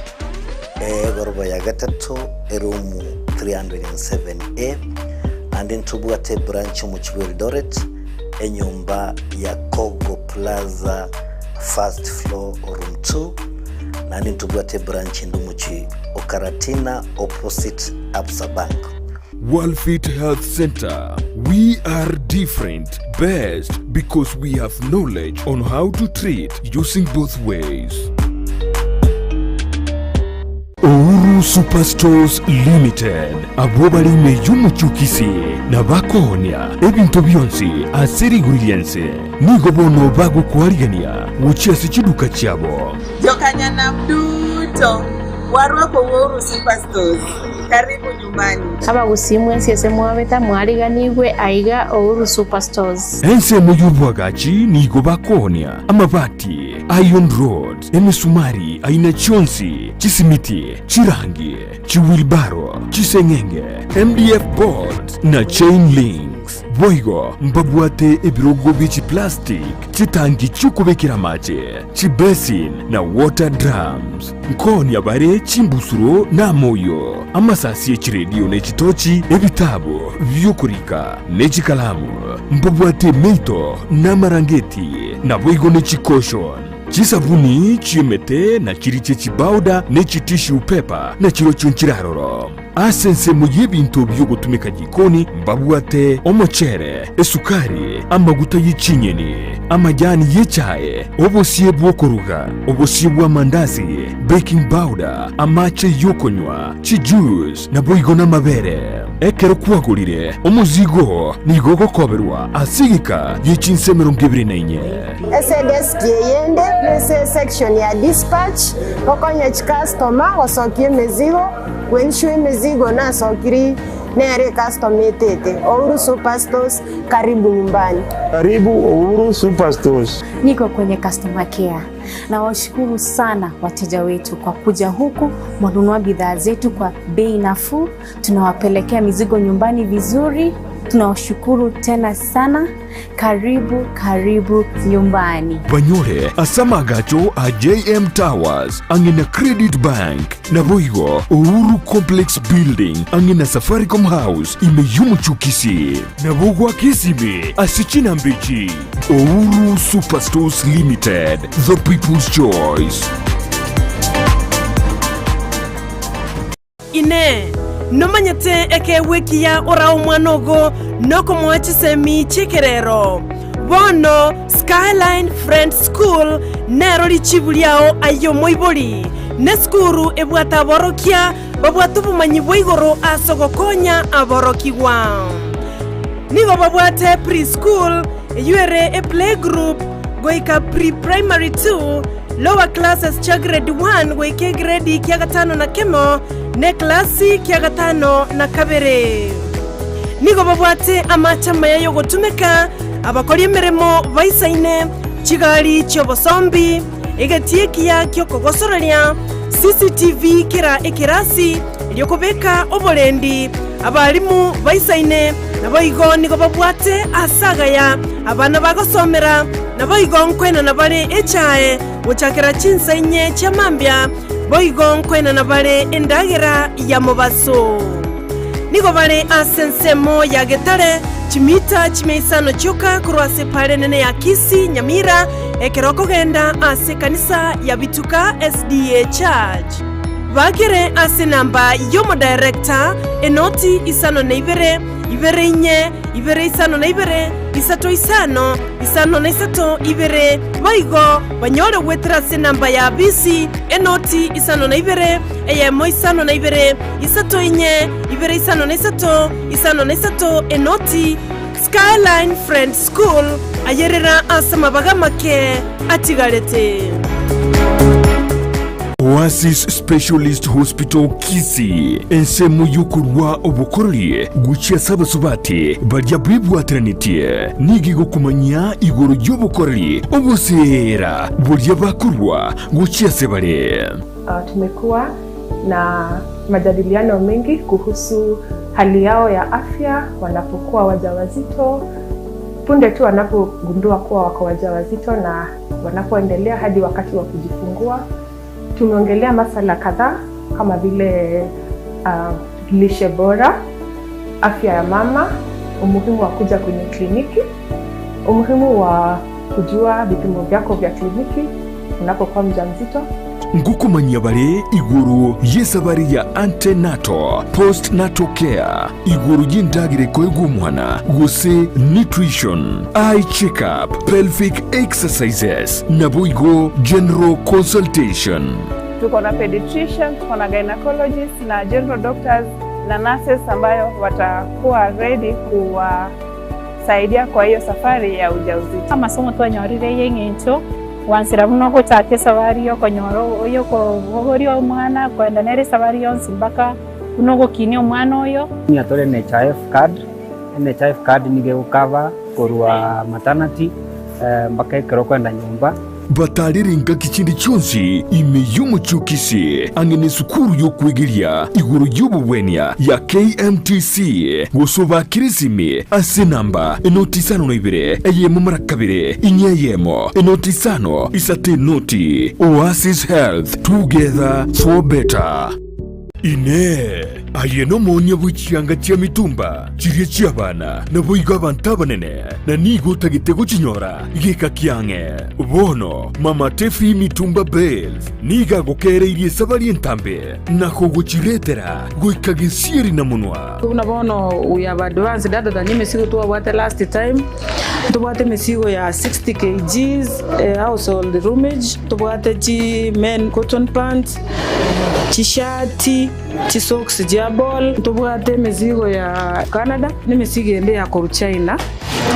egoroba ya gatato, eroom 307A, naende ntobwate ebranch omochie bwa Eldoret, enyomba ya Kogo Plaza first floor room 2, naende ntobwate ebranch ende omochie o Karatina opposite Absa Bank. Worldfit Health Centre, We are different, best because we have knowledge on how to treat using both ways. Uhuru Superstores Limited, abwo bare ime y'omochie o Kisii na bakoonia ebinto bionsi ase rigori ri'ense, nigo bono bagokoarigania gochia ase chiduka chiabo. Jokanyanam duto, warwako Uhuru Superstores. Karibu nyumbani. Abagusii mwensi ase mwabete mwariganigwe aiga Uhuru Superstores. Ensemo y'oboagachi nigo bakoonia amabati, iron rods, emesumari aina chionsi, chisimiti, chirangi, chiwheelbarrow, chiseng'enge, MDF boards, na chain links. Boigo mbabwate ebirogo bie chiplastic, chitangi chi'okobekera amache, chibasin, na water drums. Nkoonia bare chimbusuro na amoyio, amasasi e chiredio ne chitochi, ebitabu bi'okorika, ne chikalamu. Mbabwate emeito na amarangeti, naboigo ne chikoshon, chisabuni chi'emete na chiriche chibauda ne chitissue paper, na chirochio nchiraroro. Ase ensemo y'ebinto bi'ogotumeka jikoni mbabwate omochere, esukari, amaguta ye chinyeni, amajani y'echae, obosie bw'okoruga, obosie bw'amandasi, baking powder, amache y'okonywa, chijuice, naboigo namabere. Ekero kwagorire omozigo oo nigo ogokoberwa ase egeka gie chinsa 24. Ase edesk eyende nese esection ya dispatch gokonya chicustomer gosokia emezigo. Gwenchwa emizigo nasokiri nere ecustom etete Uhuru Superstores karibu nyumbani. Karibu Uhuru Superstores. Niko kwenye customer care. Nawashukuru sana wateja wetu kwa kuja huku, mwanunua bidhaa zetu kwa bei nafuu, tunawapelekea mizigo nyumbani vizuri. Tunawashukuru tena sana. Karibu karibu nyumbani. Banyore ase amagacho a JM Towers ang'e na Credit Bank, naboigo Uhuru Complex Building ang'e na Safaricom House ime y'omochie o Kisii. Nabo goaka esimi ase chinamba echi, Uhuru Superstores Limited, the people's choice. Inee! Nomanyete ekeegwa ekiya orae omwana ogo nokomoa chisemi chi'ekerero? Bono Skyline Friends School nero richibu riao aye omoibori. Nesukuru ebwate aborokia babwate obomanyi bwa igoro ase ogokonya aborokigwa. Nigo babwate pre-school, eyio ere eplaygroup, goika pre-primary two, Lower classes chia grade one goika egredi kia gatano na kemo, na eklasi kia gatano na kabere. Nigo babwate amache amaya y'ogotumeka, abakori emeremo baisaine, chigari chi'obosombi, egetii ekiya ki'okogosoreria, CCTV kera ekerasi, erio kobeka oborendi, abalimu baisaine, Naboigo nigo babwate aase agaya abana bagosomera, naboigo nkoenana bare echae gochakera chinsa inye chia mambia, boigo nkoenana bare endagera ya mobaso. Nigo bare ase ensemo ya Getare, chimita chimia isano chioka korwa ase epaara enene ya Kisii, Nyamira, ekero okogenda ase ekanisa ya Bituka SDA Church. Bakere ase enamba y'omodirector, enoti isano na ibere, ibere inye, ibere isano na ibere, isato isano, isano na isato, ibere. Boigo banyore goetera ase enamba ya bisi, enoti isano na ibere, eyemo isano na ibere, isato inye, ibere isano na isato, isano na isato, enoti. Skyline Friends School, ayerera ase amabaga amake atigarete. Oasis Specialist Hospital Kisii, ensemo y'okorua obokoreri gochia ase abasubati baria bebwateranetie, nigo egokomanyia igoro y'obokoreri oboseera boria bakorua gochia ase bare. Tumekuwa na majadiliano mengi kuhusu hali yao ya afya wanapokuwa wajawazito, punde tu wanapogundua kuwa wako wajawazito na wanapoendelea hadi wakati wa kujifungua. Tumeongelea masala kadhaa kama vile lishe bora, afya ya mama, umuhimu wa kuja kwenye kliniki, umuhimu wa kujua vipimo vyako vya kliniki unapokuwa mjamzito. Ngokomanyia bare igoro y'esabari ya antenatal, postnatal care, igoro y'endagera ekoegwa omwana, gose nutrition, eye check up, pelvic exercises, naboigo general consultation. Tuko na pediatrician, tuko na gynecologist na general doctors na nurses ambayo watakuwa ready kuwasaidia kwa hiyo safari ya ujauzito. Amasomo twanyorire y'eng'encho gwansera buna ogochaka esabari y'okonyora y'okobogoria omwana koenda nere esabari yonsi mpaka buna ogokinia omwana oyo. Nigo tore NHIF card, NHIF card nigo egokava korwa maternity mpaka ekero okoenda nyomba. Batarire engaki chinde chionsi ime y'omochie o Kisii ang'e nesukuru y'okwegeria igoro y'obogwenia ya KMTC gose obakire esimi ase enamba enoti isano na ibere eyemo mara kabere inye eyemo enoti isano isato enoti. Oasis Health, together for better. Inee! Aye nomoonia bwe chianga chia mitumba chiria chi'abana, naboigo abanto abanene, na nigo otagete gochinyora geka kiang'e? Bono Mama Tefi Mitumba Bales nigo agokeereirie esabari entambe na kogochiretera goika gesieri na monwa. Buna bono we have advanced other than emesigo twabwate last time, ntobwate emesigo ya 60 kgs household rummage, ntobwate chi men cotton pants, chishati, chisocks chia ball, ntobwate emesigo ya Canada, na emesigo ende ya korwa China,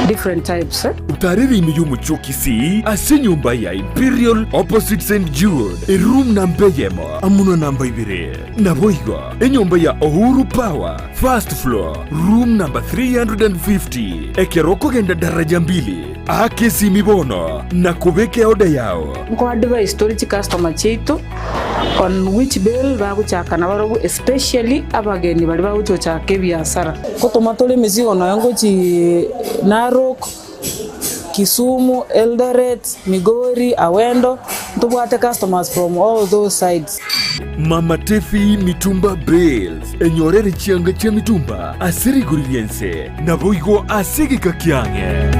different types. Otarere ime y'omochie o Kisii ase enyomba ya Imperial opposite St Jude, eroom namba eyemo amo na namba ibere. Naboigo enyomba ya Uhuru Power, first floor, room number 350, ekero okogenda daraja mbili, aka esimi bono na kobeka eoda yao. Nko advise tore chicustomer chiaito on which bale bagochaka nabarobwo especially abageni baria bagochi gochaka ebiasara. Ngotoma tore emesigo nonya ngochi Narok, Kisumu, Eldoret, Migori, Awendo, ntobwate customers from all those sides. Mama Tefi Mitumba Bales, enyorere chianga chia mitumba ase rigori ri'ense, naboigo ase egeka kiang'e.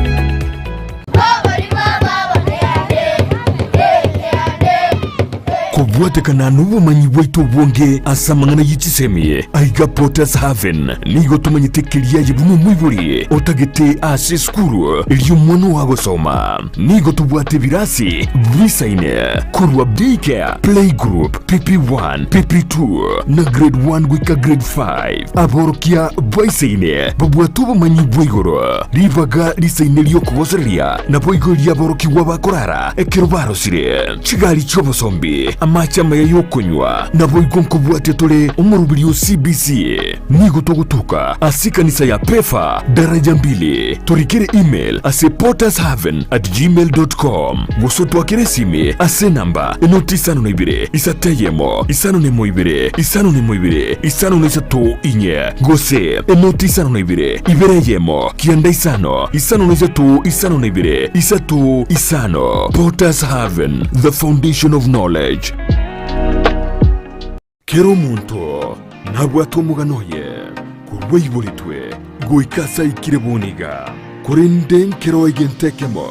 Kobwatekana nobomanyi bwaito obonge ase amang'ana ye chisemi, aiga Potter's Haven nigo tomanyete keria aye buna omoibori otagete ase esukuru eria omwana oo agosoma. Nigo tobwate ebirasi bisaine korwa Daycare, Playgroup, PP1, PP2 na Grade 1 goika Grade 5. Aborokia baisaine babwate obomanyi bwa igoro, ribaga risaine ri'okogosereria, naboigo ri'aborokigwa bakorara ekero barosire, chigari chi'obosombi, amache amaya y'okonywa, naboigo nkobwatia tore omoroberi o CBC. Nigo togotoka ase ekanisa ya Pefa, daraja mbili. Torikere email ase pottershaven at gmail dot com gose otwakere esimi ase enamba enoti isano na ibere isato eyemo isano na emo ibere isano na emo ibere isano na isato inye gose enoti isano na ibere ibere eyemo kianda isano isano na isato isano na ibere isato isano. Potters Haven, the foundation of knowledge. Kera omonto nabwate omogano oye korwa aiboretwe goika ase aikire bono iga, korende nkero egento ekemo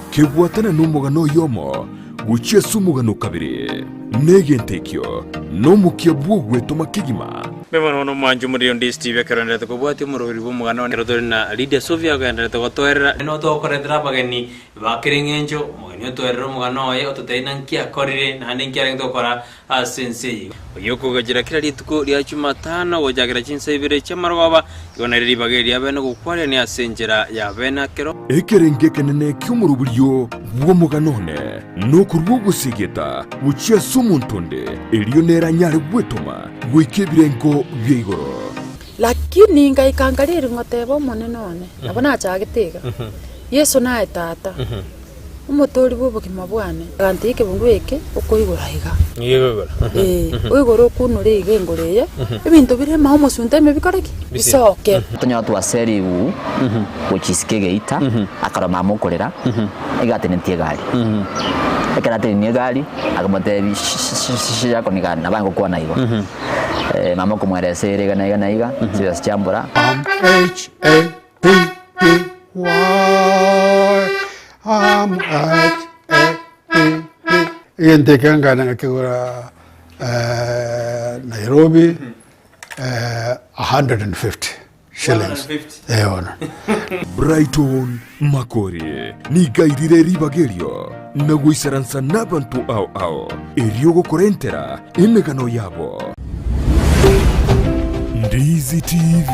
kebwatana nomogano oyomo gochia ase omogano o kabere, na egento ekio nomokia bw'ogwetoma kegima. Mbuya mono omwancho omoriri onde Steve ekero oenderete kobwatia omoroberi bw'omogano one. Ekero tore na Lydia Sofia ogenderete gotoerera. Nigo togokoretera abageni ba kera eng'encho, omogeni otoerere omogano oye ototebie naki akorire naende nki arenge gokora ase ense eye. Oyio okogachera kera rituko ria Jumatano gochakera chinsa ibere chi'amarogoba, igo nario ribaga eri riabeene gokwarerania ase enchera y'abeene akero. Ekerengo ekenene ki'omoroberio bw'omogano one nokorua ogosegeta gochia ase omonto onde, erio nere anyare gwetoma goika ebirengo bia igoro. Lakini ngaika nkaria ngoteba Omonene one, nabo nachagete iga, Yeso naye Tata, Omotoori bw'obogima bwane. Agantebi ekebungo eke okoigora iga. Ee, oigore okunore iga engoro eye, ebinto bire ime omosunte ime bikore ki? Bisoke. Tonyora twaseriwu gochia isiko egeita, akarora mama okorera, iga atenetie egari. Ekero atenenie egari, akamotebia shi nabo aye ngokwana igo. Mama okomweresa ere iga na iga na iga, chibesa chiambora. M H A P P Y M H A P P. Egento eke nkagenda ngakegora Nairobi 150 shillings. Eh bono. Brighton Makori nigo airire ribaga erio na goisaransa nabanto ao ao erio gokorentera emegano yabo. Ndizi TV,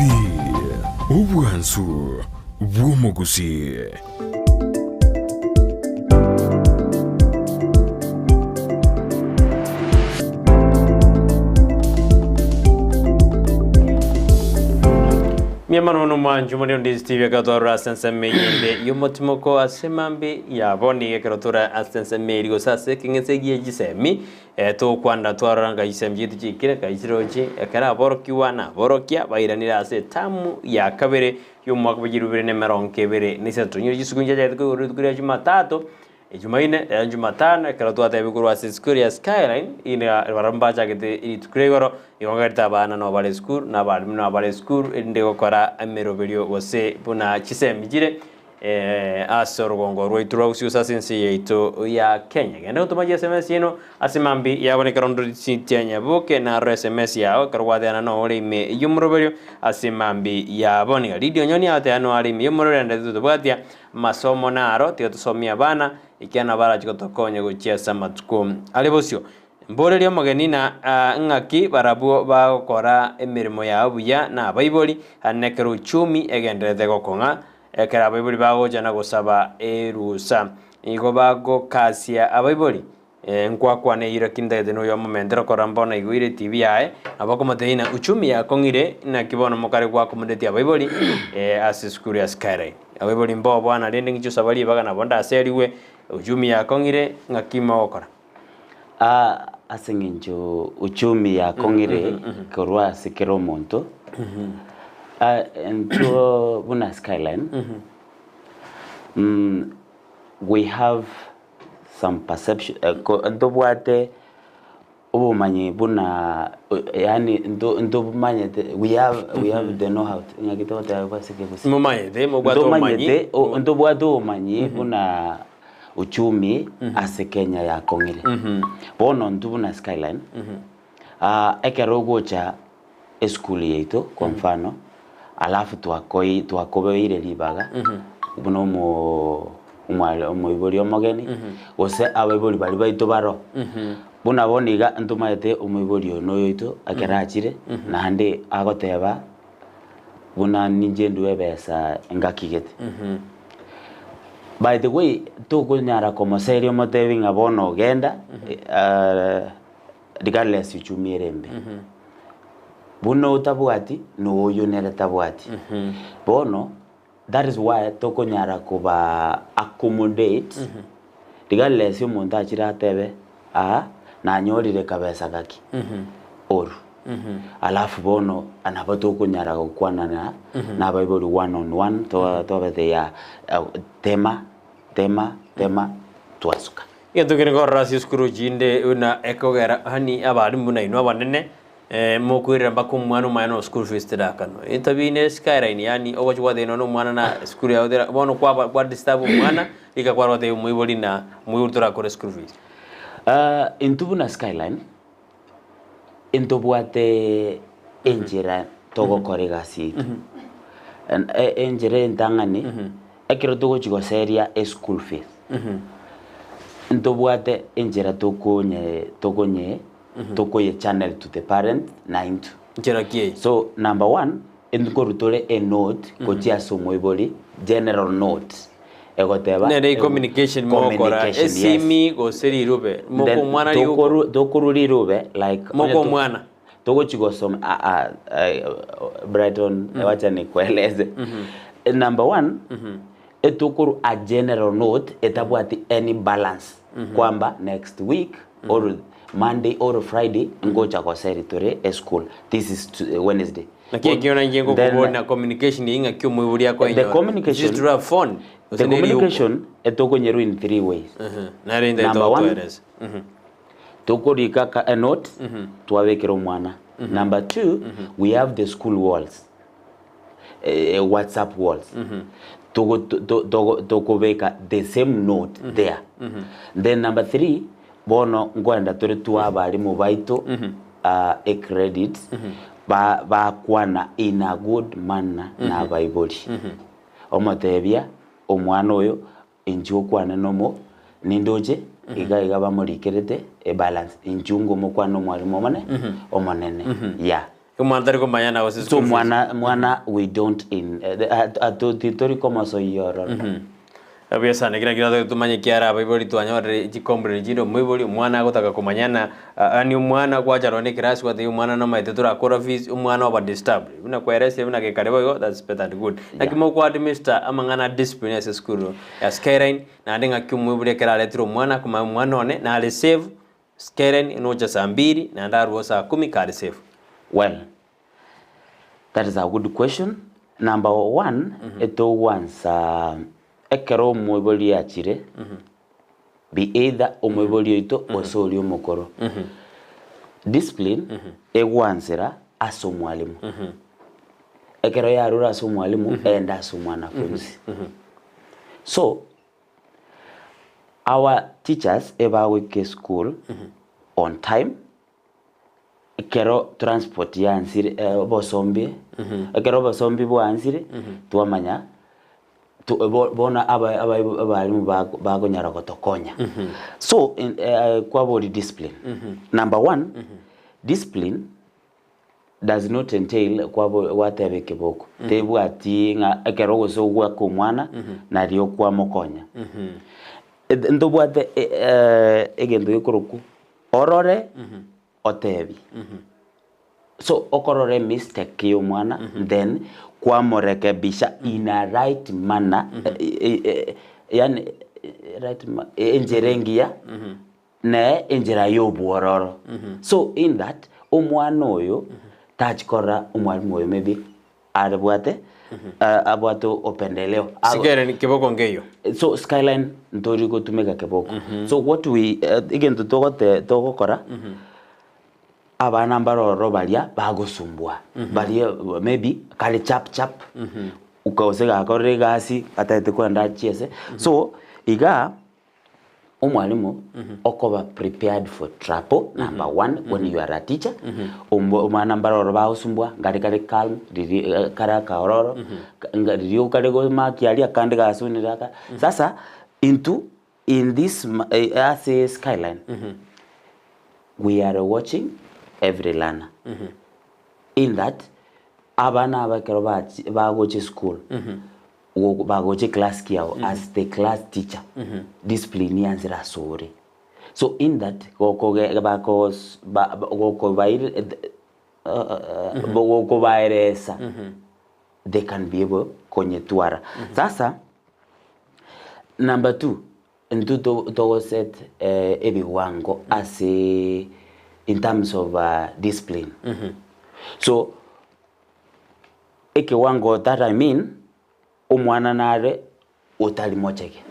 obwansu bw'omogusii. Mia mono mono mwancho muri Ndizi TV ekero twarora ase ensemo eyende y'omotimoko ase mambi yabo nigo ekero tore ase ensemo eri gose ase ekeng'ese gie chisemi eh, togokwanera twarora ngai chisemi chiaito chiikire ngai chirochie ekero aborokigwa na aborokia bairanire ase etamu ya kabere y'omwaka bwa chilifu ibere na emerongo ebere na isato. Nyore chisukuru nchiachagete koigorwa rituko ria Jumatatu, Ejumaine, rero Jumatano, ekero twatebiwa korwa ase esukuru ya Skyline, ina barabwo mbachagete rituko ria igoro, igo ngerete abana nabo bare esukuru, na abalimu nabo bare esukuru, erinde gokora emeroberio gose buna chisemi chire ase orogongo rwaito rwa gusii gose ase ense yaito ya Kenya. Genda gotoma chi sms eno ase mambia yabona ekero ndorisitie nyaboke narora sms yao ekero gwateana nore ime y'omoroberio ase mambia yabo. Niga Lydia Onyoni agoteana noare ime y'omoroberio naende totobwatia Amasomo naro, tiga tosomie abana, ekiagera nabo barache gotokonya gochia ase amatuko are bosio. Mborerie omogeni na ng'aki barabwo bagokora emeremo yabo buya na abaibori, naende ekero uchumi egendererete gokong'a, ekero abaibori bagocha na gosaba erusa. Nigo bagokasia abaibori. Nkwakwana eyio lakini ntagete noyo omomentera okorora mbono aigoire etibi yaye, nabo okomotebia ng'a uchumi yakong'ire naki bono mokare gwakomodetie abaibori ase esukuru ya Skyline. Abaibori mbobwana rende ng'iche osaba ribaga nabo ndaserigwe, uchumi yakong'ire ng'aki mogokora? Ase eng'encho uchumi yakong'ire korwa ase kera omonto, intwe buna Skyline, we have some perception ntobwate obomanyi buna yaani ntobomanyete we have we have the know how ng'aki togoteba ase ekegusii? Momanyete, mobwate obomanyi. Ntomanyete ntobwate obomanyi buna uchumi ase Kenya yakong'ire. Bono intwe buna Skyline, ekero ogocha esukuru yaito kwa mfano, alafu twakoi twakobeire ribaga buna omo omware omoibori omogeni, gose abaibori baria baito baroo, buna bono iga ntomaete omoibori oyo noyo oito ekero achire, naende agoteba buna ninche ndue ebesa engaki gete. By the way, tokonyara komoseria omotebi ng'a bono genda. Regardless uchumi ere embe. Buna otabwati na oyo nere tabwati. Bono that is why tokonyara koba accommodate regardless omonto achire atebe aa nanyorire kabesa gaki oru. Alafu bono nabo tokonyara gokwanana na abaibori one on one tobatebi tema tema tema twasuka. Egento kere nkorora ase esukuru chinde buna ekogera yaani abalimu buna inwe abanene mokoirera mpaka omwana omanye no school fees terakanwa. Etabi ne skyline yaani ogochi gwatebia nonye omwana na esukuru yago tera bono kwaba kwa disturb omwana rika kware gotebia omoibori na moibori torakore school fees. Intwe buna skyline, intobwate. enchera togokora egasi yaito. Enchera entang'ani, ekero togochia goseria eschool fees, ntobwate enchera tokonye tokonye tokoye channel to the parent na intwe. Nchera ki eye? So number one, nkorwa tore enote gochia ase omoibori, general note, egoteba Nere communication mogokora, communication, yes. esimi gose rirube, moko Then omwana riuko. tokoru tokorwa rirube like Moko onye to- omwana. togochi gosoma ah, ah, eh, Brighton wacha nikueleze number one etokorwa a general note etabwati any balance kwamba next week or Monday or Friday ngocha goseri tore eschool this is to, Wednesday Naki ekio nainche Then- ngokobori na communication eyio ng'aki omoibori the akoenyora. communication Is it through a phone? the Gose neriuko? communication etokonyerwa in three ways Nare intagete Number one, gotoeresa. tokorika ka a note twabekera omwana number two we have the school walls eh, whatsapp walls Togo- to- to- togo- tokobeka the same note there then number three bono nkoenda tore twa abarimu baito ah, ecredit ba- bakwana in a good manner na abaibori omotebia omwana oyo Inchuo okwane nomo nindoche iga iga bamorikerete ebalance inchuo ngomokwane nomwalimu omone omonene yeah. Omwana tari komanya gose So school fees. mwana mwana we don't in titori komosoyia ororo. Buya sana kera kera tumanye kiara abaibori twanyorire chicomplain chinde omoibori omwana agotaka komanyana yaani omwana gwacha nonye eclass gwatebia omwana nomaete torakora fees omwana oba disturbed buna kwaeresire buna gekare boigo that's better and good. Naki mokwa administer amang'ana a discipline ase esukuru ya Skyline naende ng'aki omoibori ekero aretire omwana akomanya omwana one nare safe Skyline nocha saa mbiri naende arweo saa kumi kare safe. Well, that is a good question. Number one, etogwansa ekero omoibori achire, be either omoibori oito gose oria omokoro. Discipline egwansera ase omwalimu. Ekero yarure ase omwalimu, egende ase omwanafunzi. So, our teachers ebagoika eschool on time, ekero transport yansire obosombi, ekero obosombi bwansire, twamanya bono abalimu bakonyara gotokonya. So kwaboria discipline, number one, discipline does not entail gwateba ekeboko, tebwati ng'a ekero gose ogwaka omwana nario kwamokonya. Ntobwate egento gekorokwa orore otebie. So okorora emistake ya omwana then kwamorekebisha in a right manner yaani right enchera engiya ne enchera ya obwororo. So in that omwana oyo tachi korora omwalimu oyo maybe Arabwate abwate upendeleo. Sigere keboko nkeiyo. So skyline ntori gotumeka keboko. So what we egento togote togokora abana mbaroro baria bagosumbua baria maybe kare chap chap gose gakorire egasi atagete kogenda achiese so igaa Omwalimu okoba prepared for trouble number one when you are a teacher omwana mbaroro bagosumbua nkare kare calm riri kare akaororo riria kare gomakia aria akande gasunire aka sasa intwe in this ase skyline we are watching every learner in that abana aba ekero bagocha eschool Bagocha eclass kiao as the class teacher discipline yansire asore so in that gokoge bakos ba gokobair gokobaeresa they can be able konyetwara. Sasa number two intwe togoset ebiwango ase in terms of discipline so Ekewango that I mean, omwana nare otari mochege,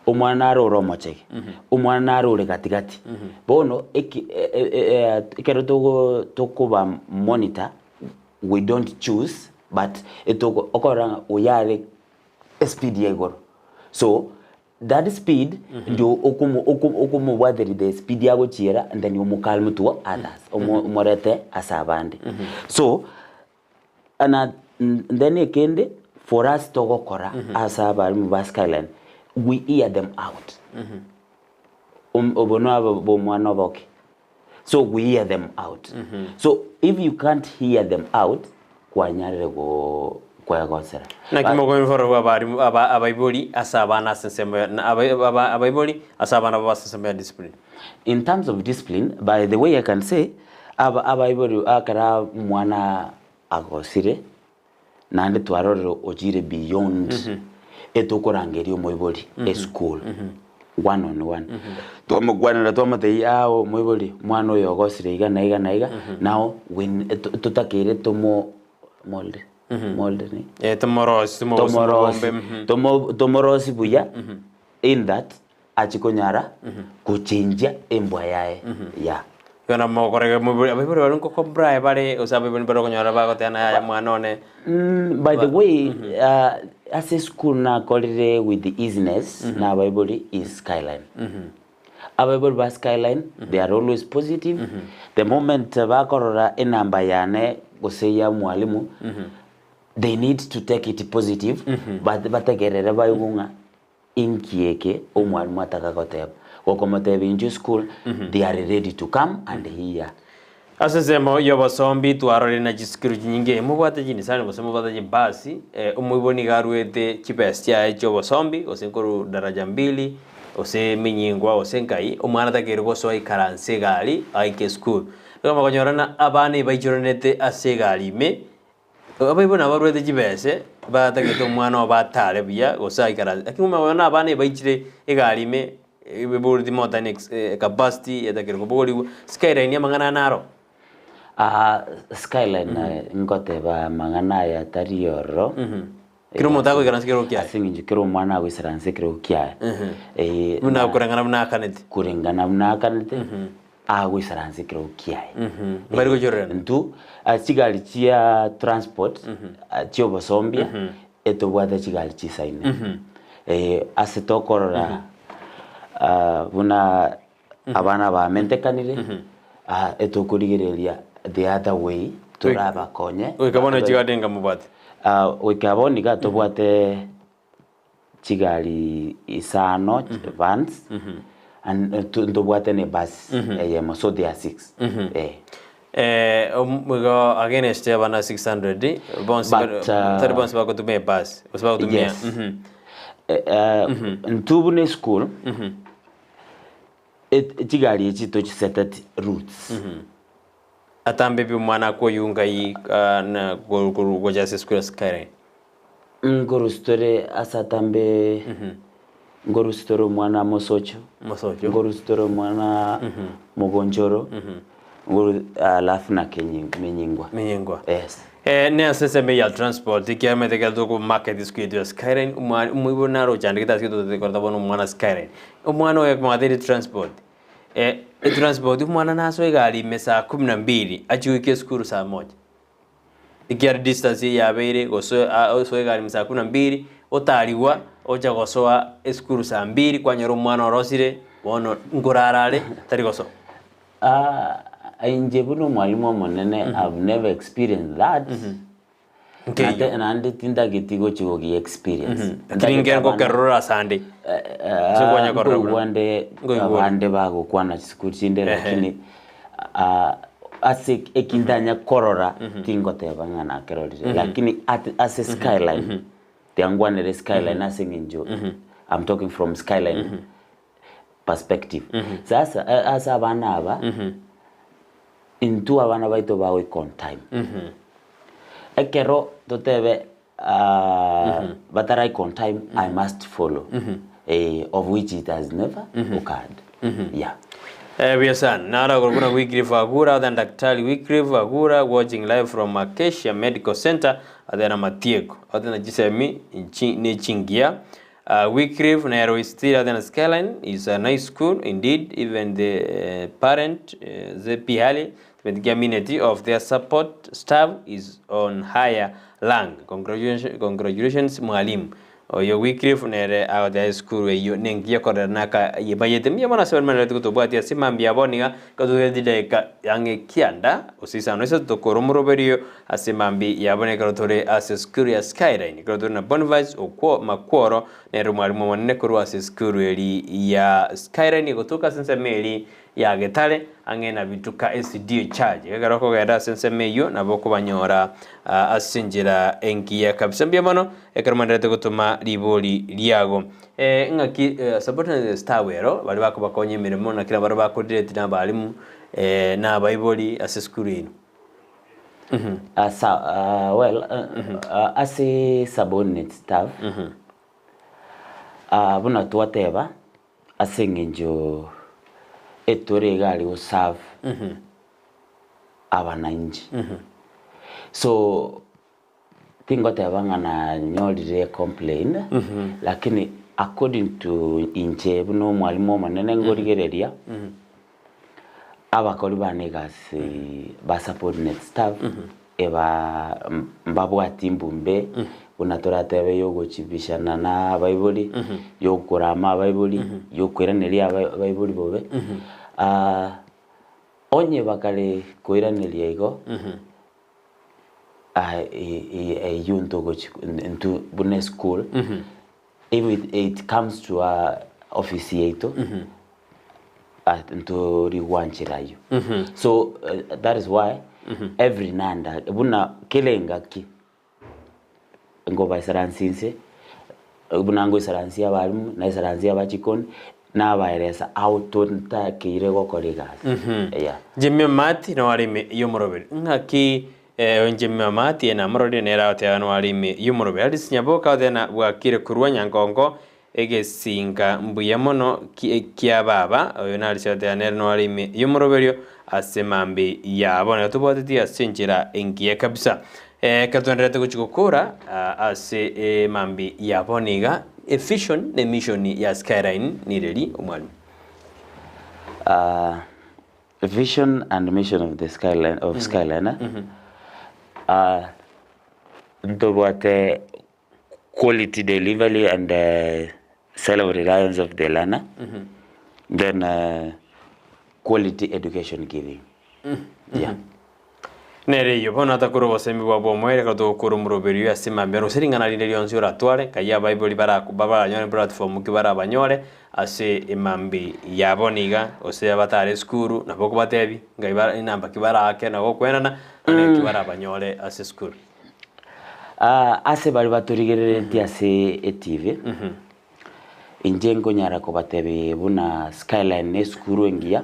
omwana nare ore omochege, omwana nare ore gati gati. Bono eki ekero togo tokoba monitor, we don't choose but etoko okorora ng'a oyo are espeed ya igoro. So. That speed ndio okomo oko okomobwateria the speed agochiera and then omokalm to others omo omorete ase abande. So na then ekende for us togokora ase abalimu ba Skyline we hear them out. Obo nabo bo omwana oboke. So we hear them out. So if you can't hear them out, kwanyarire go kwegosera. Naki mokoinforwa abarimu aba abaibori ase abana ase ensemo ya na aba aba abaibori ase abana babo ase ensemo ya discipline. In terms of discipline, by the way I can say, aba abaibori ekero omwana agosire, naende twarorire ochire beyond etokorangeria omoibori eschool one on one. Twamokwanera twamotebia aa omoibori omwana oyo ogosire iga na iga na iga, now we totakeire tomo mold mold ni? Eh, tomorosi tomogosi tomorosi mogombe, mhm. tomo tomorosi buya in that achie konyara gochenjia embwa yaye yeah. Igo nabo mokorege moibori abaibori baria nko comply bare gose abaibori mbare okonyora bagoteba yaya mwana one. By the way ase esukuru nakorire with the easiness na abaibori is Skyline. Abaibori ba Skyline they are always positive, the moment bakorora enamba yane gose ya mwalimu they need to take it positive but bategerere baigwe ng'a Inki eke omwalimu ataka goteba? Gokomotebia inchuo school, they are ready to come and hear. Ase ensemo y'obosombi twarorire na chisukuru chinyinge mobwate chinisani gose mobwate chibasi, omoibori nigo aruete chibesa chiaye chi'obosombi gose nkorwa daraja mbili gose eminyingwa gose nkai, omwana takeire gosoa aikaranse egari aike esukuru. Nigo mokonyora ng'a abana ebaichoranete ase egari ime, Abaibori nabo barwete chibese, batagete omwana obo atare buya gose aikaranse, lakini omanye bono abana ebaichire egari ime, eboreti more than ex capacity etakire kobogorigwa, skyline amang'ana aya naro. Skyline ngoteba amang'ana aya tari ororo. Kera omonto agoikaransa ekerogo kiaye. Ase eng'encho kera omwana agoisaransa ekerogo kiaye. Buna koreng'ana buna akanete. Koreng'ana buna akanete, agoisaransa ekerogo kiaye. Mbari gochorerana. Intwe chigari chia transport chia obosombia, etobwate chigari chisaine. Ase tokorora buna abana bamentekanire, etokorigereria the other way torabakonye. Goika bono chigari enga mobwate? Goika bono iga tobwate chigari isano vans and ntobwate ne bus eyemo so they are six eh. Igo against abana 600 bonsi But, tari bonsi bagotumia ebus gose bagotumia Yes. Intwe buna eschool chigari echi tochiseteti routes. Atambe pi omwana akoyunga yi na gocha ase esukuru ase kare. Nkorusia tore ase atambe, nkorusia tore omwana mosocho, Mosocho. nkorusia tore omwana mogonchoro, nkoru alafu na kenyi menyingwa. Menyingwa. Yes. Eh, ne ase ensemo ya transport ekiagera ekero toko market isiko yaito ya Skyline, omwa omoibori naro ochandegete ase gento koreta bono omwana Skyline. Omwana oyo ekemwateire transport, eh, etransport omwana nasoe egari ime saa kumi na mbili achie goika esukuru saa moja. Ekiagera distance eye yabeire gose osoe egari ime saa kumi na mbili, otarigwa ocha gosoa esukuru saa mbili kwanyora omwana orosire bono nkorara are tari gosoa. Inche buna omwalimu omonene I've never experienced that. Nkeiyo. Naende tintageti gochi gogi experience. Lakini Ntagete abana- ngerokerora ase ande. Ase kwanya korora buna. nkoigwa nde Nkoigwa ore. abande bagokwana chisukuru chinde Ehe. lakini ase ekintanya korora tingoteba ng'a nakerorire lakini at ase skyline tiangwanere skyline ase eng'encho I'm talking from skyline perspective sasa ase abana aba intwe abana baito bagoika on time ekero totebe bataraika on time I must follow of which it has never occurred yeah. Buya sana. Naro agoro buna Wycliffe Agura other Daktari Wycliffe Agura watching live from Acacia Medical Center other na Matieko other na chisemi nchi ne chingiya Wycliffe nero is still other na Skyline is a nice school indeed even the parent the Pihali the community of their support staff is on higher rank congratulations, congratulations mwalimu. Oyo Wycliffe nere agoteba esukuru eyio nengiya korera naka yebayete mbuya mono ase baria manereti gotobwatia ase mambia abo niga gatogetie chidaeka ang'e kianda gose isano isato tokore omoroberio ase mambia yabo nekero tore ase esukuru ya Skyline ekero tore na Boniface okwo Makworo nere omwalimu omonene korwa ase esukuru eri ya Skyline egotoka ase ensemo eri ya Getare ang'e na Bituka SDA Church. Ekero okogenda ase ensemo eyio nabo okobanyora ase enchera engiya kabisa. Mbuya mono ekero mwenderete gotoma ribori riago. Eh, ng'aki eh, subordinate staff ero baria bakobakonya emeremo naki nabo baria bakodireti na abalimu eh, na abaibori ase esukuru eno. Ah, sa, ah, well, ah, ase subordinate staff, ah, buna twateba, Ase engencho etore iga are go serve abananchi. So tingoteba ng'a nanyorire complain lakini according to inche buna omwalimu omonene nkorigereria, abakori bane egasi ba subordinate staff eba mbabwati mbumbe buna toratebe yogochibishana na abaibori, yokorama abaibori, yokoiraneria abaibori bobe, onye bakare koiraneria igo, eywo ntogochi intwe buna eschool, if it comes to office yaito, ntori gwanchera aywo. So that is why every nanda buna kera engaki nkobaisaransia inse, buna ngoisaransia abalimu, naisaransia abachikoni, nabaeresa how totakeire gokora egasi, yeah. Jimmy Omati noo are ime y'omoroberi. Ng'aki Jimmy Omati namororire nere agoteba noo are ime y'omoroberi. Alice Nyaboka agoteba na bwakire korwa Nyankonko Egesinka mbuya mono kia baba, oyo nariche goteba nere noare ime y'omoroberio ase mambi yabo. Nabo tobwatetie ase enchera engiya kabisa. Ekero twendererete gochia gokora ase emambi ya bono iga, evision na emission ya Skyline nireri omwalimu? Vision and mission of the Skyline, of Skyline, ntobwate quality delivery and self reliance of the learner then quality education giving yeah. Nere eyio bono atakore obosemi bwa bw'omoerio ekero togokora omoroberio ase mambia gose ring'ana rinde rionsi oratware, nkai abaibori baranyore platform ki barabanyore ase emambi ya bono iga, gose abatare esukuru nabo okobatebia nkai bara enamba ki baraake nabo okwenana, naende naki barabanyore ase esukuru. Ase baria batorigereretie ase etibi, inche nkonyara kobatebia buna Skyline ne esukuru engiya,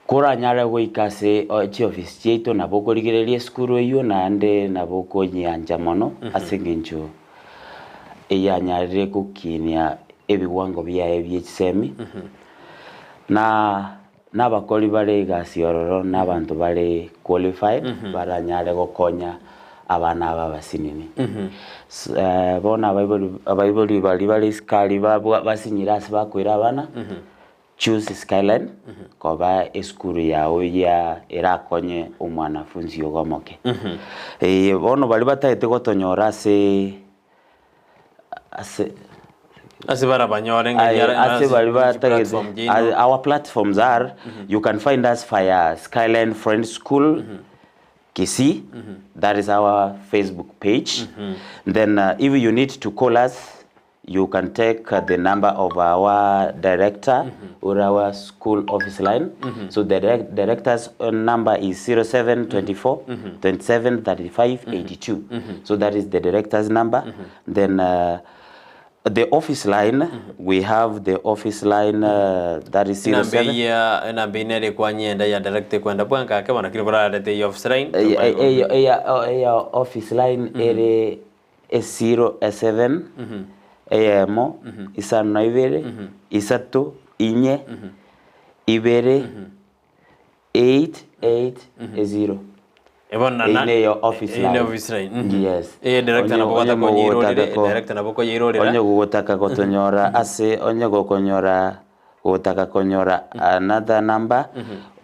koranyare goika ase chiofisi chiaito nabo okorigereria esukuru eywo naende nabo okonyiancha mono ase eng'encho eyanyarire gokinia ebiwango biaye bie chisemi, na Nabakori bare egasi ororo na abanto bare qualified baranyare gokonya abana aba abasinini. Bono abaibori abaibori baria bare isiko aria babwa basinyire ase bakoira abana, choose Skyline koba esukuru yago ya erakonye omwanafunzi ogo omoke. Bono baria batagete gotonyora ase ase Ase barabanyore ng'a Aye, yara- ase ase bari chi batagete platform chiaino. our platforms are you can find us via Skyline Friends School Kisii that is our Facebook page then if you need to call us you can take the number of our director or our school office line so the director's number is 0724 27 35 82 so that is the director's number then the office line we have the office line that is Enamba 07 eyia enamba eyio nere ekwanyenda ya direct ekwenda bwango ake bono lakini korarete eyia office line Eya office line ere esiro eseven, eyemo, isano na ibere, isato, inye, ibere, eight, eight, eziro. Bono Eyio neyo office Eyio ne line. office line. Mhm. Yes. Eye director Onye- nabo onye gotakonyeirorere, mogotaka ko- director nabo okoyeirorera. Onye gogotaka gotonyora ase onye gokonyora gotaka konyora another number,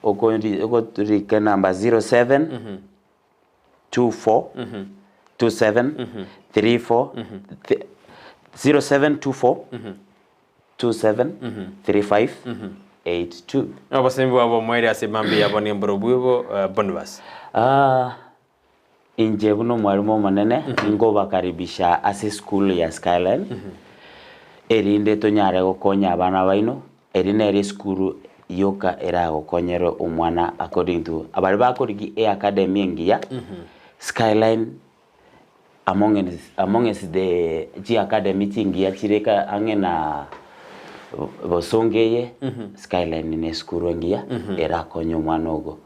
okori okorika enamba 07 24 27 34 0724 27 35 82. Obosemi bwabo omoerio ase mambia yabo nemborobwo bwebo Bonibas. Ah, inche buna omwalimu omonene nkobakaribisha ase esukuru ya Skyline erinde tonyare gokonya abana baino, eri nere esukuru yoka eragokonyere omwana according to baria bakorigia eacademy engiya, Skyline amongst amongst the chiacademy chingiya chire ka ang'e na Bosongo eye, Skyline ne esukuru engiya erakonye omwana ogo,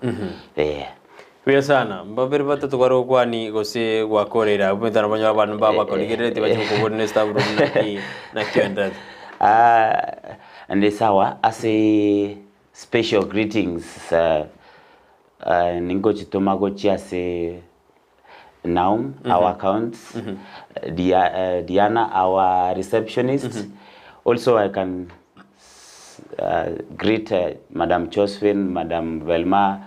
eh. Buya sana. Mbabere batato kware gokwani gose gwakoreire abwo omanyete nabo onyore abanto mbabakorigerereti bache gokoboria ne staff room naki naki oendererete. Ah, ndi sawa ase special greetings ningochitoma gochia ase Naum, our accounts, Dia, Diana, our receptionist. Also I can greet Madam Josephine, Madam Velma,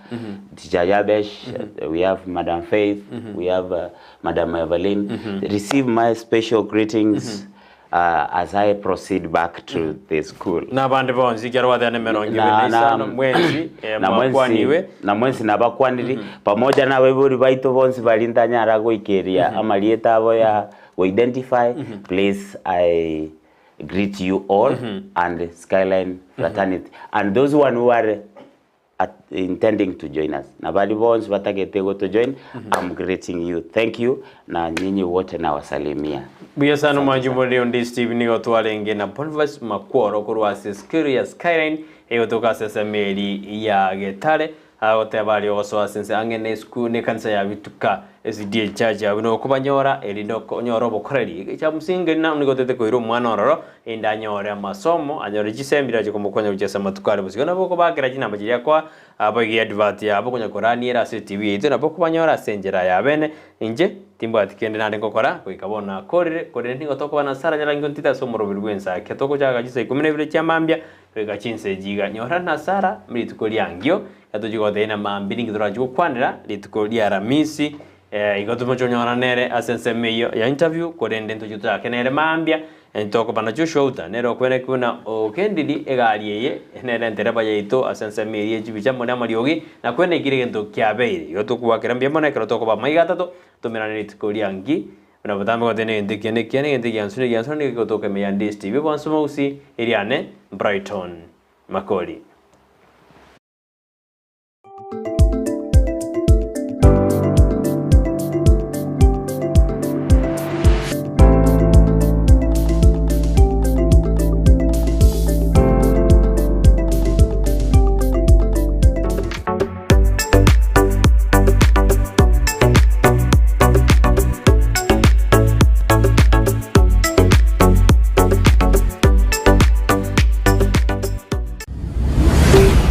Teacher Yabesh, we have Madam Faith, we have Madam Evelyn. Receive my special greetings as I proceed back to the school. Na abande bonsi ekero gwateba nemerongo ebere na isano mwensi eh, na mwensi mwakwaniwe. na mwensi nabakwaniri pamoja na abaibori baito bonsi baria ntanyara goikeria amarieta abo ya go identify please I greet you all and Skyline fraternity and those one who are at intending to join us na baria bonsi batagete goto join I'm greeting you thank you na nyinyi wote nawasalimia. Buya sana omwanchi omoriri onde Steve nigo twarenge na Boniface Makworo korwa ase esukuru ya Skyline egotoka ase esemeri ya Getare agoteba aria ogosoa ase ense ang'e ne esukuru ne ekanisa ya Bituka SDA Church abwo nigo okobanyora erinde onyore obokoreri egecha msingi na nigo otete koira omwana ororo erinde anyore amasomo anyore chisemi chirache komokonya gochia ase amatuko are bosio. Nabo okobakera chinamba chiria akoa aboigo advert yabo konya koraniera ase etv yaito nabo okobanyora ase enchera ya bene inche timbwati kende naende ngokora goika bono nakorire korende nigo tokoba na Sarah Nyarangi ontite ase omoroberi bw'ensake togochaka chinsa ikomi na ibere chia mambia goika chinsa echi iga nyora na Sarah rituko riangio Gatochia gotebia na mambia ninki torachi gokwanera rituko ria Aramisi, igo tomoche konyora nere ase ensemo eyio ya interview, korende ntochie tochake nere mambia, tokoba na Joshua Uta, nere okwenerwa buna ogendiri egari eye, nere entereba yaito ase ensemo eria ye chibicha amo namariogi, na kwenekire egento kiabeire. Igo tokogoakera mbuya mono ekero tokoba amaiga atato, tomerane rituko ria nki, buna botambe goteba negento ekiya nekiya, negento egiansu negiansu, nigo kegotoka ime ya Ndisi TV, Bwansu Mouse, eriane Brighton Makori.